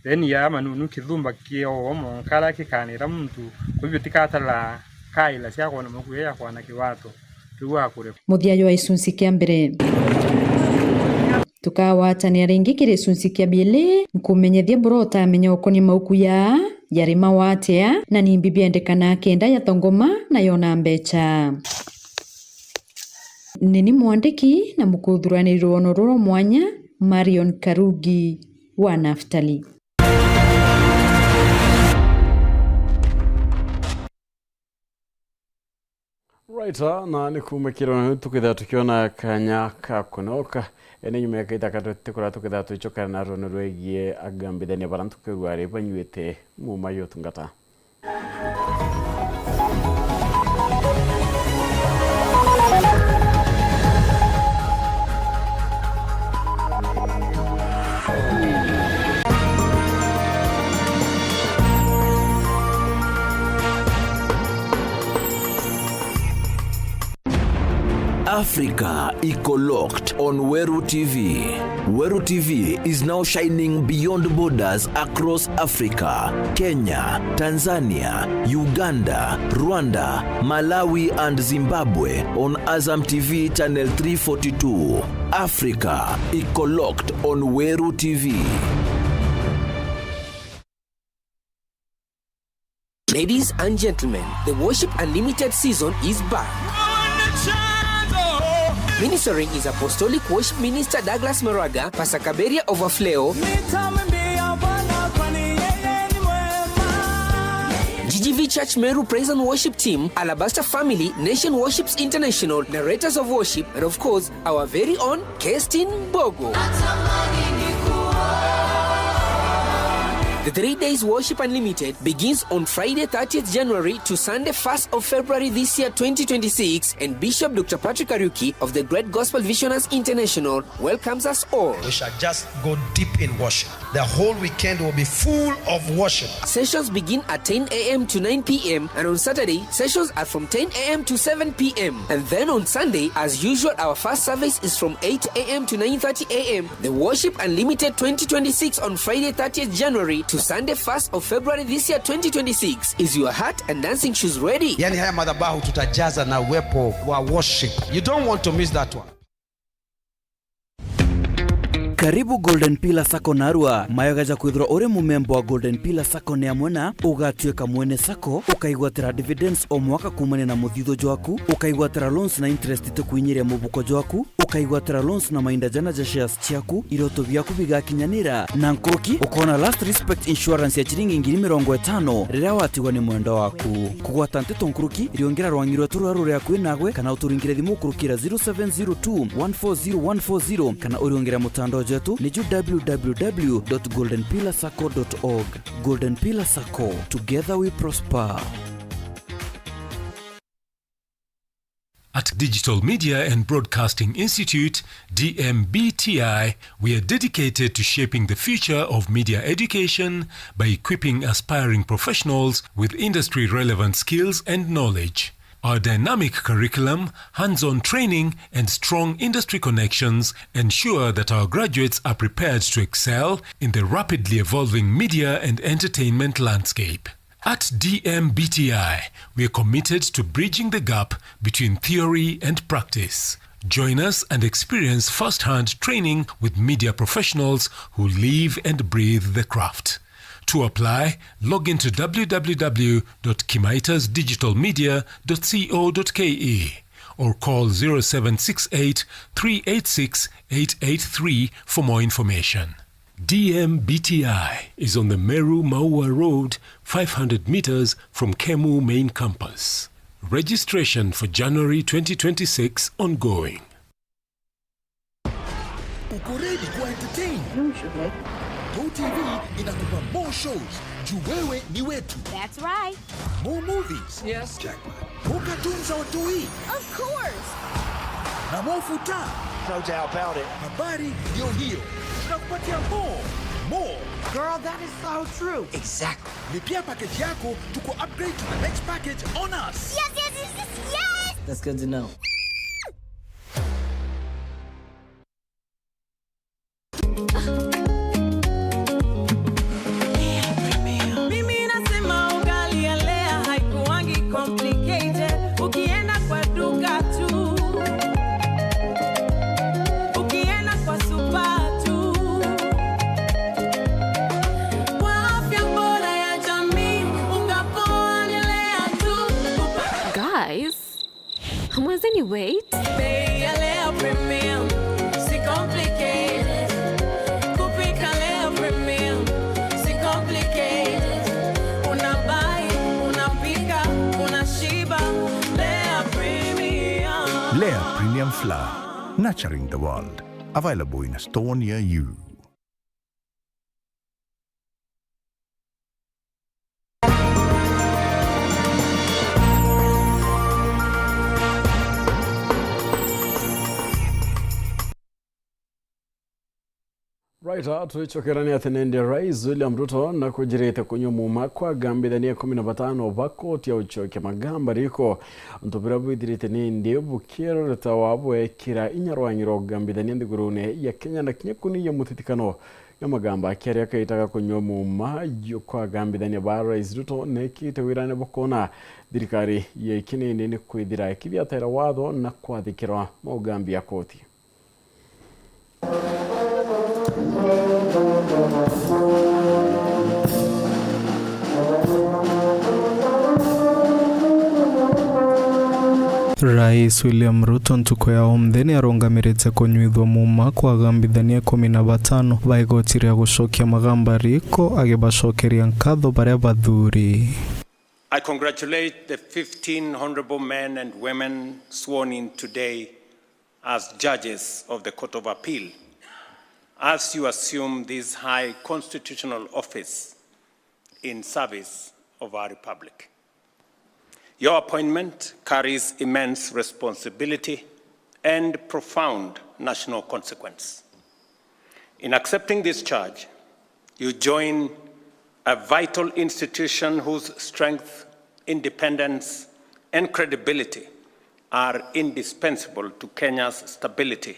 Then ya manunu kithumba kio monkara kikanira muntu, kwa hivyo tikatala kaila cia kwona mukuya ya kwana kiwato, riu akure. Muthia jwa gicunci kia mbere. Tukagwatania ringi kiri gicunci kia biiri, nkumenyethia bura utamenya ukonia mauku ya, yarimawa atia, na nimbi biendekana kenda yathongoma na yona mbeca. Nini mwandiki na mukuthuraniri rwono ruru mwanya, Marion Karugi wa Naftali. Right, ah, na ni kumikirwa na tukithira tukiona kanya ka kunoka. Ene nyuma ya kaita katu tukura tukithira tuicokana na rwono rwegie agambithania bara ntuku rwari banyuite muma yotungata. Africa iko locked on Weru T V. Weru T V is now shining beyond borders across Africa, Kenya, Tanzania, Uganda, Rwanda, Malawi, and Zimbabwe on Azam T V channel three forty-two. Africa iko locked on Weru T V. Ladies and gentlemen, the Worship Unlimited season is back. Ministering is Apostolic Worship Minister Douglas Maraga, Pastor Kaberia Overflow, G G V Church Meru Praise and Worship Team, Alabaster Family, Nation Worships International, Narrators of Worship, and of course, our very own Kestin Bogo. The three days Worship Unlimited begins on Friday, thirtieth January to Sunday, first of February this year, twenty twenty-six, and Bishop Doctor Patrick Kariuki of the Great Gospel Visionaries International welcomes us all. We shall just go deep in worship. The whole weekend will be full of worship. Sessions begin at ten a m to nine p m, and on Saturday, sessions are from ten a m to seven p m. And then on Sunday, as usual, our first service is from eight a m to nine thirty a m. The Worship Unlimited twenty twenty-six on Friday, thirtieth January to Sunday, first of February this year, twenty twenty-six. Is your heart and dancing shoes ready? Yani, haya madhabahu tutajaza na uwepo wa worship. You don't want to miss that one. Karibu Golden Pillar Sacco Narua. Mayoga ja kwithirwa uri mumemba wa Golden Pillar Sacco ni amwe na ugatuika mwene sacco, ukaigwatira dividends o mwaka kumania na muthithu jwaku, ukaigwatira loans na interest itikuinyiria mubuko jwaku, ukaigwatira loans na mainda jana ja shares ciaku, iroto biaku bigakinyanira. Na nkuruki, ukona last respect insurance ya chiringi ngiri mirongo itano riria watigwa ni mwendwa waku. Kugwata nteto nkuruki, riongera rwang'i rwetu ruria ruri akui nagwe, kana uturingire thimu ukurukira zero seven zero two one four zero one four zero, kana uriongera mutandao tu niju w w w dot golden pillar sacco dot org. Golden Pillar Sacco, together we prosper. At Digital Media and Broadcasting Institute, D M B T I, we are dedicated to shaping the future of media education by equipping aspiring professionals with industry-relevant skills and knowledge. Our dynamic curriculum, hands-on training, and strong industry connections ensure that our graduates are prepared to excel in the rapidly evolving media and entertainment landscape. At D M B T I, we are committed to bridging the gap between theory and practice. Join us and experience first-hand training with media professionals who live and breathe the craft. To apply, log into w w w dot kimaitas digital media dot co dot k e or call zero seven six eight, three eight six, eight eight three for more information. D M B T I is on the Meru Maua Road, five hundred meters from Kemu main campus. Registration for January twenty twenty-six ongoing. Uko ready kuwa entertain? Go T V inakupa more shows juu wewe ni wetu. That's right. More movies. Yes. Jackpot. More cartoons za watoi. Of course. Na more futa. No doubt about it. Habari ndio hiyo. Tunakupatia more. More. Girl, that is so true. Exactly. Lipia package yako, tuku upgrade to the next package on us. Yes, yes, yes, yes, yes. That's good to know. Mimi nasema ugali ya Lea haikuwangi complicated. Ukienda kwa duka tu, ukienda kwa super tu, kwa afya bora ya jamii, unga poa ni Lea tu. Guys, mwezi ni wait. Bei ya Lea Premium, si complicated. Kupika Lea Premium, si complicated. Una buy, unapika, unashiba. Lea Premium. Lea Premium Flour, nurturing the world. Available in a store near you. Right, ah, twicokerania ati nindi Rais William Ruto nakujirite kunyua muuma kwa agambithania ikumi na batano ba koti ya ucokia magamba riko. Untu buria bwithirite nindi bukiroreta wa bwekira inya rwangi rwa kugambithania nthigurune ya Kenya na kinya kuniya mutitikano ya magamba akiaria kaita ga kunyua muuma juu kwa agambithania ba Rais Ruto nekite wirane bukoona thirikari ya ikinini ni kwithira ikithiatira watho na kwathikirwa maugambi ya koti. Rais William Ruto ntuku ya umthi ni arungamirite kunyuithua muuma kwa agambithania ikumi na batano ba igoti ria gucokia magamba riko, agibacokeria nkatho baria bathuri. I congratulate the fifteen honourable men and women sworn in today as judges of the Court of Appeal as you assume this high constitutional office in service of our Republic. Your appointment carries immense responsibility and profound national consequence. In accepting this charge, you join a vital institution whose strength, independence, and credibility are indispensable to Kenya's stability.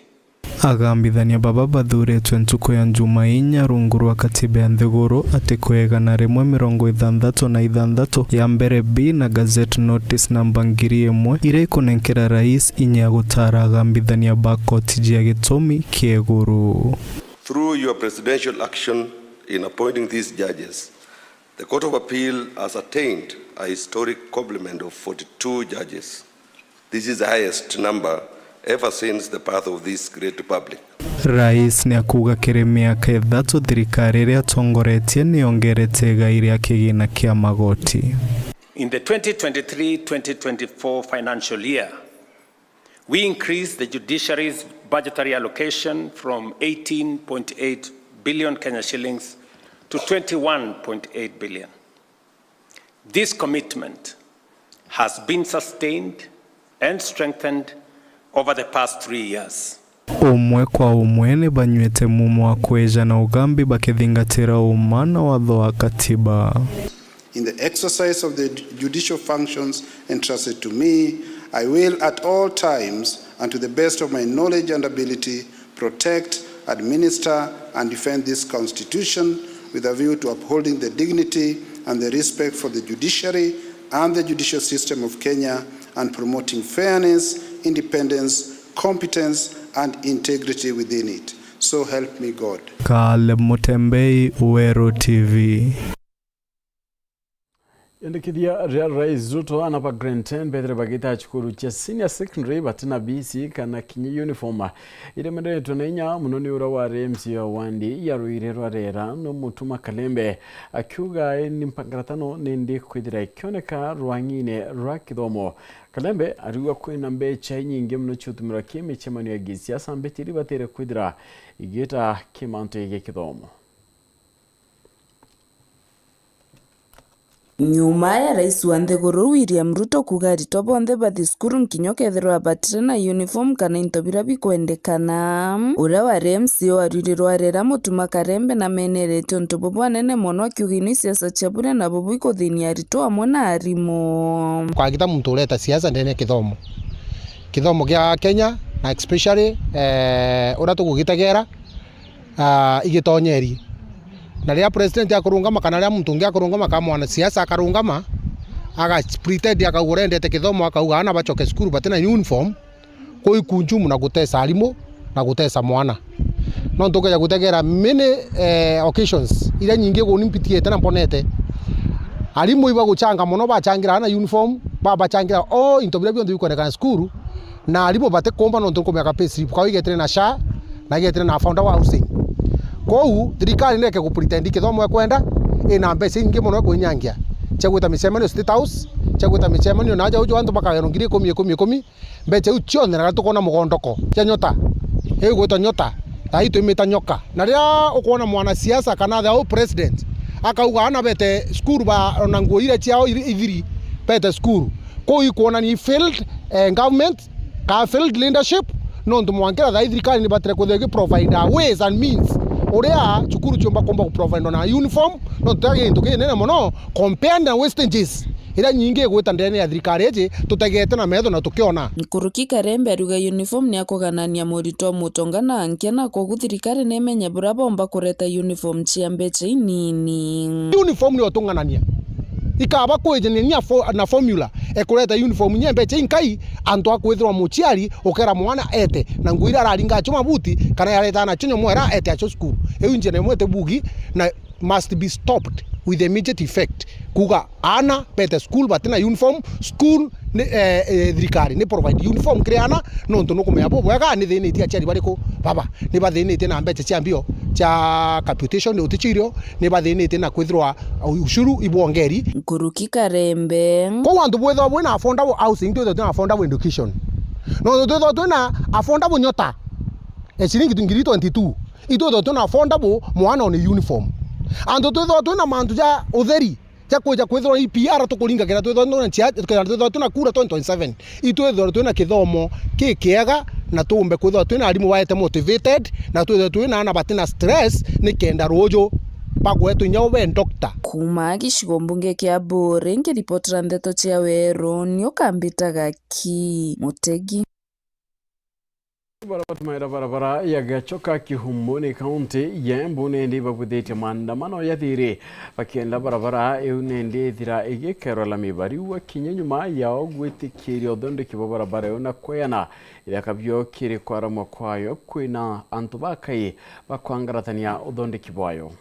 Agambithania baba bathuritwe ntuku ya Njumainya rungu rwa katiba ya nthiguru ati kwa igana rimwe mirongo ithanthatu na ithanthatu ya mbere B na Gazette Notice namba ngiri imwe, iria ikunenkera rais inya ya gutara agambithania ba koti jia gitumi kia iguru. Through your presidential action in appointing these judges, the Court of Appeal has attained a historic complement of forty-two judges. This is the highest number ever since the birth of this great republic. Rais ni akuuga kiri miaka ithatu thirikari iria atongoretie ni yongerete igai ria kigina kia magoti. In the twenty twenty-three twenty twenty-four financial year, we increased the judiciary's budgetary allocation from eighteen point eight billion Kenya shillings to twenty-one point eight billion. This commitment has been sustained and strengthened over the past three years. Umwe kwa umwe ni banywete mumo wa kweja na ugambi bakithingatira uma na watho wa katiba. In the exercise of the judicial functions entrusted to me, I will at all times and to the best of my knowledge and ability protect, administer and defend this constitution with a view to upholding the dignity and the respect for the judiciary and the judicial system of Kenya and promoting fairness, independence, competence and integrity within it. So help me God. Caleb Mutembei, Weru T V. Iandikithia ria Rais Ruto, aana ba grade ten bethire bagita cukuru cia senior secondary batina bisi kana kinya uniform. Iria menderetwe na inya mono ni uria wari M C A wa wandi ya Ruiri rwa Rera, no Mutuma Kalembe, akiuga ni mpangaratano nindi kwithira ikioneka rwang'ine rwa kithomo. Kalembe ariuga kwina mbecha inyingi mono ciutumirwa ki micemanio ya gisiasa, mbecha iria ibatire kwithira igita ki mantu ya githomo. Nyuma ya rais wa nthiguru William Ruto kuuga aritwa bonthe bathi cukuru nkinya ukethirwa batiri na uniform kana into biria bikwendekana, uria wari M C A wa Ruiri rwa Rera Mutuma Karembe namenerete untu bubwanene mono, akiuga ino isiasa cia buria na bubu ikuthinia aritwa amwe na arimu. Kwagita muntu ureta siasa ndene kithomo. Kithomo gia Kenya na especially, eh, uria tugugitegera ah, igitonyeri. Na riria president akurungama kana riria muntu ungi akurungama kana mwanasiasa akarungama, aga pretend akauga urendete kithomo, akauga aana bacoke cukuru batina uniform, kuu ikunjumu na gutesa arimu na gutesa mwana. Nontu ukeja gutegera many, eh, occasions iria nyingi guni mpitiite na mbonete, arimu ibaguchanga mono, bachangira aana uniform, babachangira o into biria bionthe bikwendekana cukuru, na arimu batikumba nontu nkumenya ka payslip kao igetire na SHA na igetire na affordable housing. Kwou thirikari nireke gupretend kithomo ekwenda, ina mbeca ingi mono ekwinyangia cia gwita micemanio State House, cia gwita micemanio na aja uju antu bakagero ngiri ikumi, ikumi, ikumi, mbeca iu cionthe na tukona mugondoko cia nyota, igwitwa nyota, thaa ii twimita nyoka. Na riria ukwona mwanasiasa kana the whole president akauga aana bete cukuru ba ona nguo iria ciao iri ithiri bete cukuru, kuu ikwonania failed, eh, government, ka failed leadership, nontu mwankira thaa ii thirikari nibatire kwithirwa igi provide ways and means uria cukuru ciumba kumba ku provide na uniform, nontu tia gintu kinene mono compared na wastages iria nyingi igwita ndene ya thirikari iji tutegete na metho na tukiona. Nkuruki Karembe ariuga uniform ni akuganania muritwa mutonga na ankia, na kwogu thirikari nimenye buria bomba kureta uniform cia mbecha inini. Uniform ni utung'anania. Ikaba kwijania na fo-, na formula ekureta uniform inya mbecha inkai, antu akwithirwa muciari ukera mwana ete na nguo iria araringa acio mabuti, kana yareta nacio nyomwera ete acio cukuru. Iu njira imwe itibugi na must be stopped with immediate effect. Kuuga aana bete school batina uniform, school ni, eh, eh, thirikari ni provide uniform kiri aana, nontu nukumenya bubwega nithinitie aciari bariku baba. Nibathinitie na mbecha cia mbio cia capitation uticio irio, nibathinitie na kwithirwa ushuru ibwongeri. Nkuruki Karembe. Kou antu bwithwa bwina affordable housing, twithwa twina affordable education. Nontu twithwa twina affordable nyota, eh, ciringi ngiri twenty-two. Itwithwa twina affordable mwana one uniform. Antu twithwa twina mantu ja utheri ja kwija kwithirwa i P R tukuringa kenda twithwa twina chia-, kenda twithwa twina kura twenty twenty-seven. Itwithwa twina kithomo kikiega na tuumbe kwithwa twina arimu baete motivated na twithwe twina aana batina stress ni kenda ruuju bagwetwe inya ube doctor. Kuuma gicigo mbunge kia Buuri, nkiripotera ndeto cia Weru, ni ukambitaga ki Mutegi. Bara batumaira barabara ya Gachoka Kihumuni, kaunti ya Embu, nindi babwithitie maandamano ya thiri, bakienda barabara iu nindi ithira igikerwa lami. Bariuga kinya nyuma yao gwitikiria uthondeki bwa barabara iu na kweana, iria kabio kiri kwaramwa kwayo, kwina antu bakai bakwangaratania uthondeki bwayo.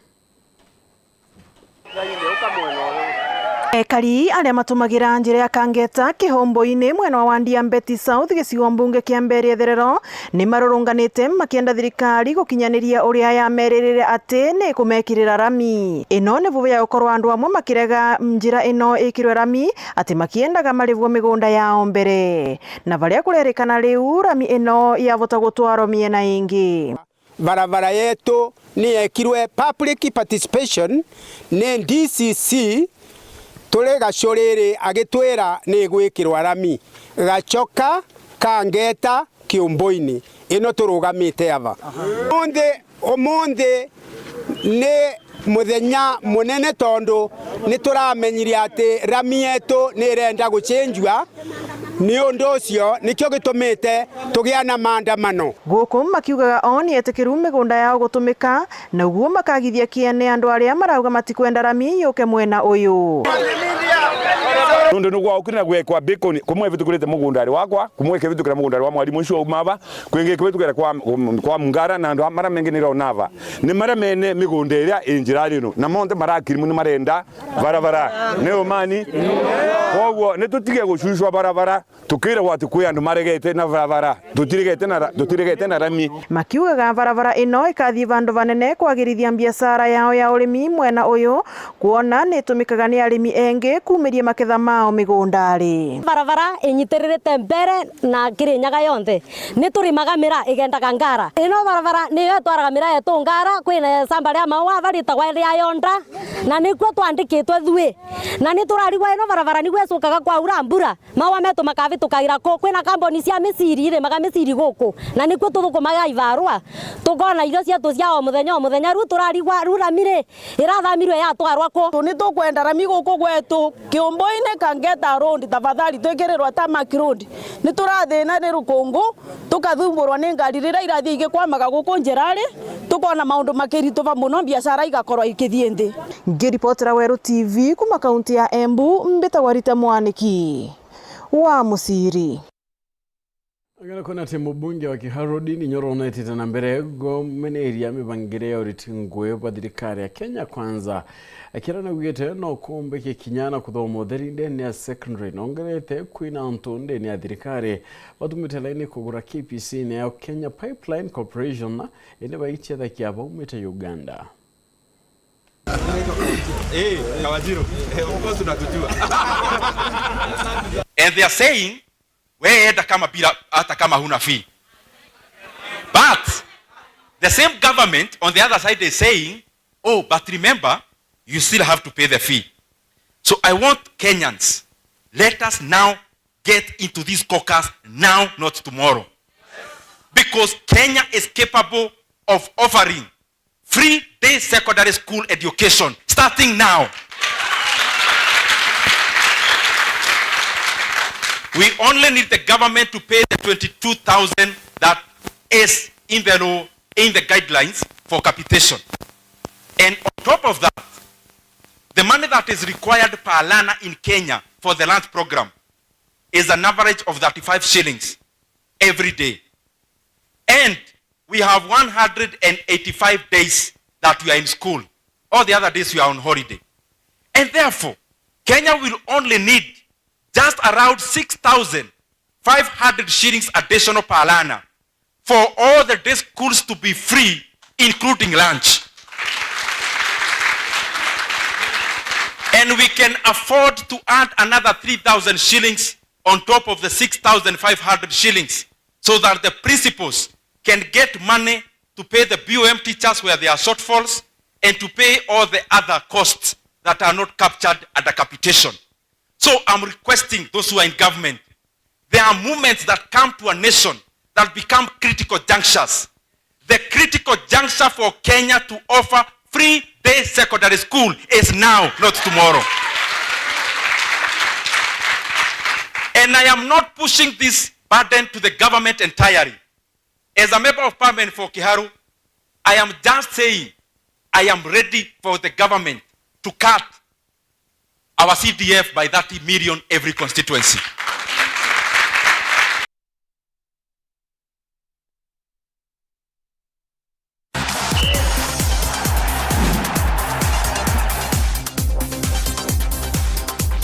Ekari aria matumagira njira ya Kangeta Kihumbu-ini mwena wa wandi ya Mbeti South gicigo mbunge kia Mbeere Itherero ni marurunganite makienda thirikari gukinyaniria uria yameririre ati ni ikumekirira rami. Ino ni vuvu ya gukorwa andu amwe makirega njira ino ikirwe rami ati makiendaga marivwe migunda yao mbere. Na varia kurerikana riu rami ino yavota gutwarwa miena ingi. Barabara yetu ni yekirwe public participation ni D C C, turi Gacuriri agitwira ni igwikirwa rami, Gachoka, Kangeta, Kiumbu-ini. Ino turugamite ava. Umunthi, umunthi ni muthenya munene tondu ni turamenyire ati rami yetu ni irenda gucenjua. Ni undu ucio nikio gitumite tugia na maandamano. Guku makiugaga o ni etikiru migunda yao gutumika, na uguo makagithia kiene andu aria marauga matikwenda rami yuke mwena uyu. Nundu ni gwaukire na gwekwa beacon, kumwe bitukirite mugundari wakwa, kumwe kibitukira mugundari wa mwarimu ucio auma ava, kwingi kibitukira kwa, kwa Mungara, na andu a maria mengi ni rona ava. Ni maria mene migunda iria i njirari ino, na monthe marakirimu ni marenda barabara. Ni umani? Kwoguo ni tutige gucucwa barabara, tukiragwa ati kwi andu maregete na barabara. Tutiregete na ra-, tutiregete na rami. Makiugaga barabara ino ikathii vandu vanene kwagirithia mbiacara yao ya urimi mwena uyu, kwona ni itumikaga ni arimi engi kumiria maketha mao migundari. Barabara inyitiririte mbere na Kirinyaga yonthe. Ni turimaga miraa igendaga Ngara. Ino barabara niyo itwaraga miraa yetu Ngara, kwina shamba ria maua ava ritagwa ria Yonda, na nikuo twandikitwe thui. Na ni turarigwa ino barabara niguo icukaga kwaura mbura, maua metu makavitukagira ku? Kwina kambuni cia miciri irimaga miciri guku, na nikuo tuthukumaga ibarua, tukona irio cietu cia o muthenya o muthenya. Riu turarigwa, riu rami ri, irathamirwe yatwarwa ku? Tu ni tukwenda rami guku gwetu. Kiumbu-ini Kangeta Road, tafadhali, twikirirwa tarmac road. Ni turathina ni rukungu, tukathumburwa ni ngari riria irathii igikwamaga guku njirari, tukona maundu makirituba muno, mbiacara igakorwa ikithii nthi. Ngiripotera Weru T V kuma kaunti ya Embu, mbitagwa Rita Mwaniki wa Muciri. Agera kwona ati mubunge wa Kiharu Ndindi Nyoro netite na mbere gumeneria mibangire ya uriti ngui bwa thirikari ya Kenya Kwanza. Akira naugite no kumbike kinya na kuthoma utheri ndene ya secondary, nongerete kwina antu ndene ya thirikari batumite laini kugura K P C nayo Kenya Pipeline Corporation, indi baitia thakia baumite Uganda. Eh, Kawajiro. Eh, of course unatujua. And they are saying, we enda kama bila, hata kama huna fee. But the same government on the other side is saying, oh, but remember, you still have to pay the fee. So I want Kenyans, let us now get into this caucus now, not tomorrow. Because Kenya is capable of offering free day secondary school education starting now. We only need the government to pay the twenty-two thousand that is in the law, in the guidelines for capitation. And on top of that, the money that is required per learner in Kenya for the lunch program is an average of thirty-five shillings every day. And we have one hundred and eighty-five days that we are in school. All the other days we are on holiday. And therefore, Kenya will only need just around six thousand five hundred shillings additional per learner for all the day schools to be free, including lunch. And we can afford to add another three thousand shillings on top of the six thousand five hundred shillings so that the principals can get money to pay the B O M teachers where there are shortfalls and to pay all the other costs that are not captured under capitation. So I'm requesting those who are in government, there are moments that come to a nation that become critical junctures. The critical juncture for Kenya to offer free day secondary school is now, not tomorrow. And I am not pushing this burden to the government entirely. As a member of parliament for Kiharu, I am just saying I am ready for the government to cut our C D F by thirty million every constituency.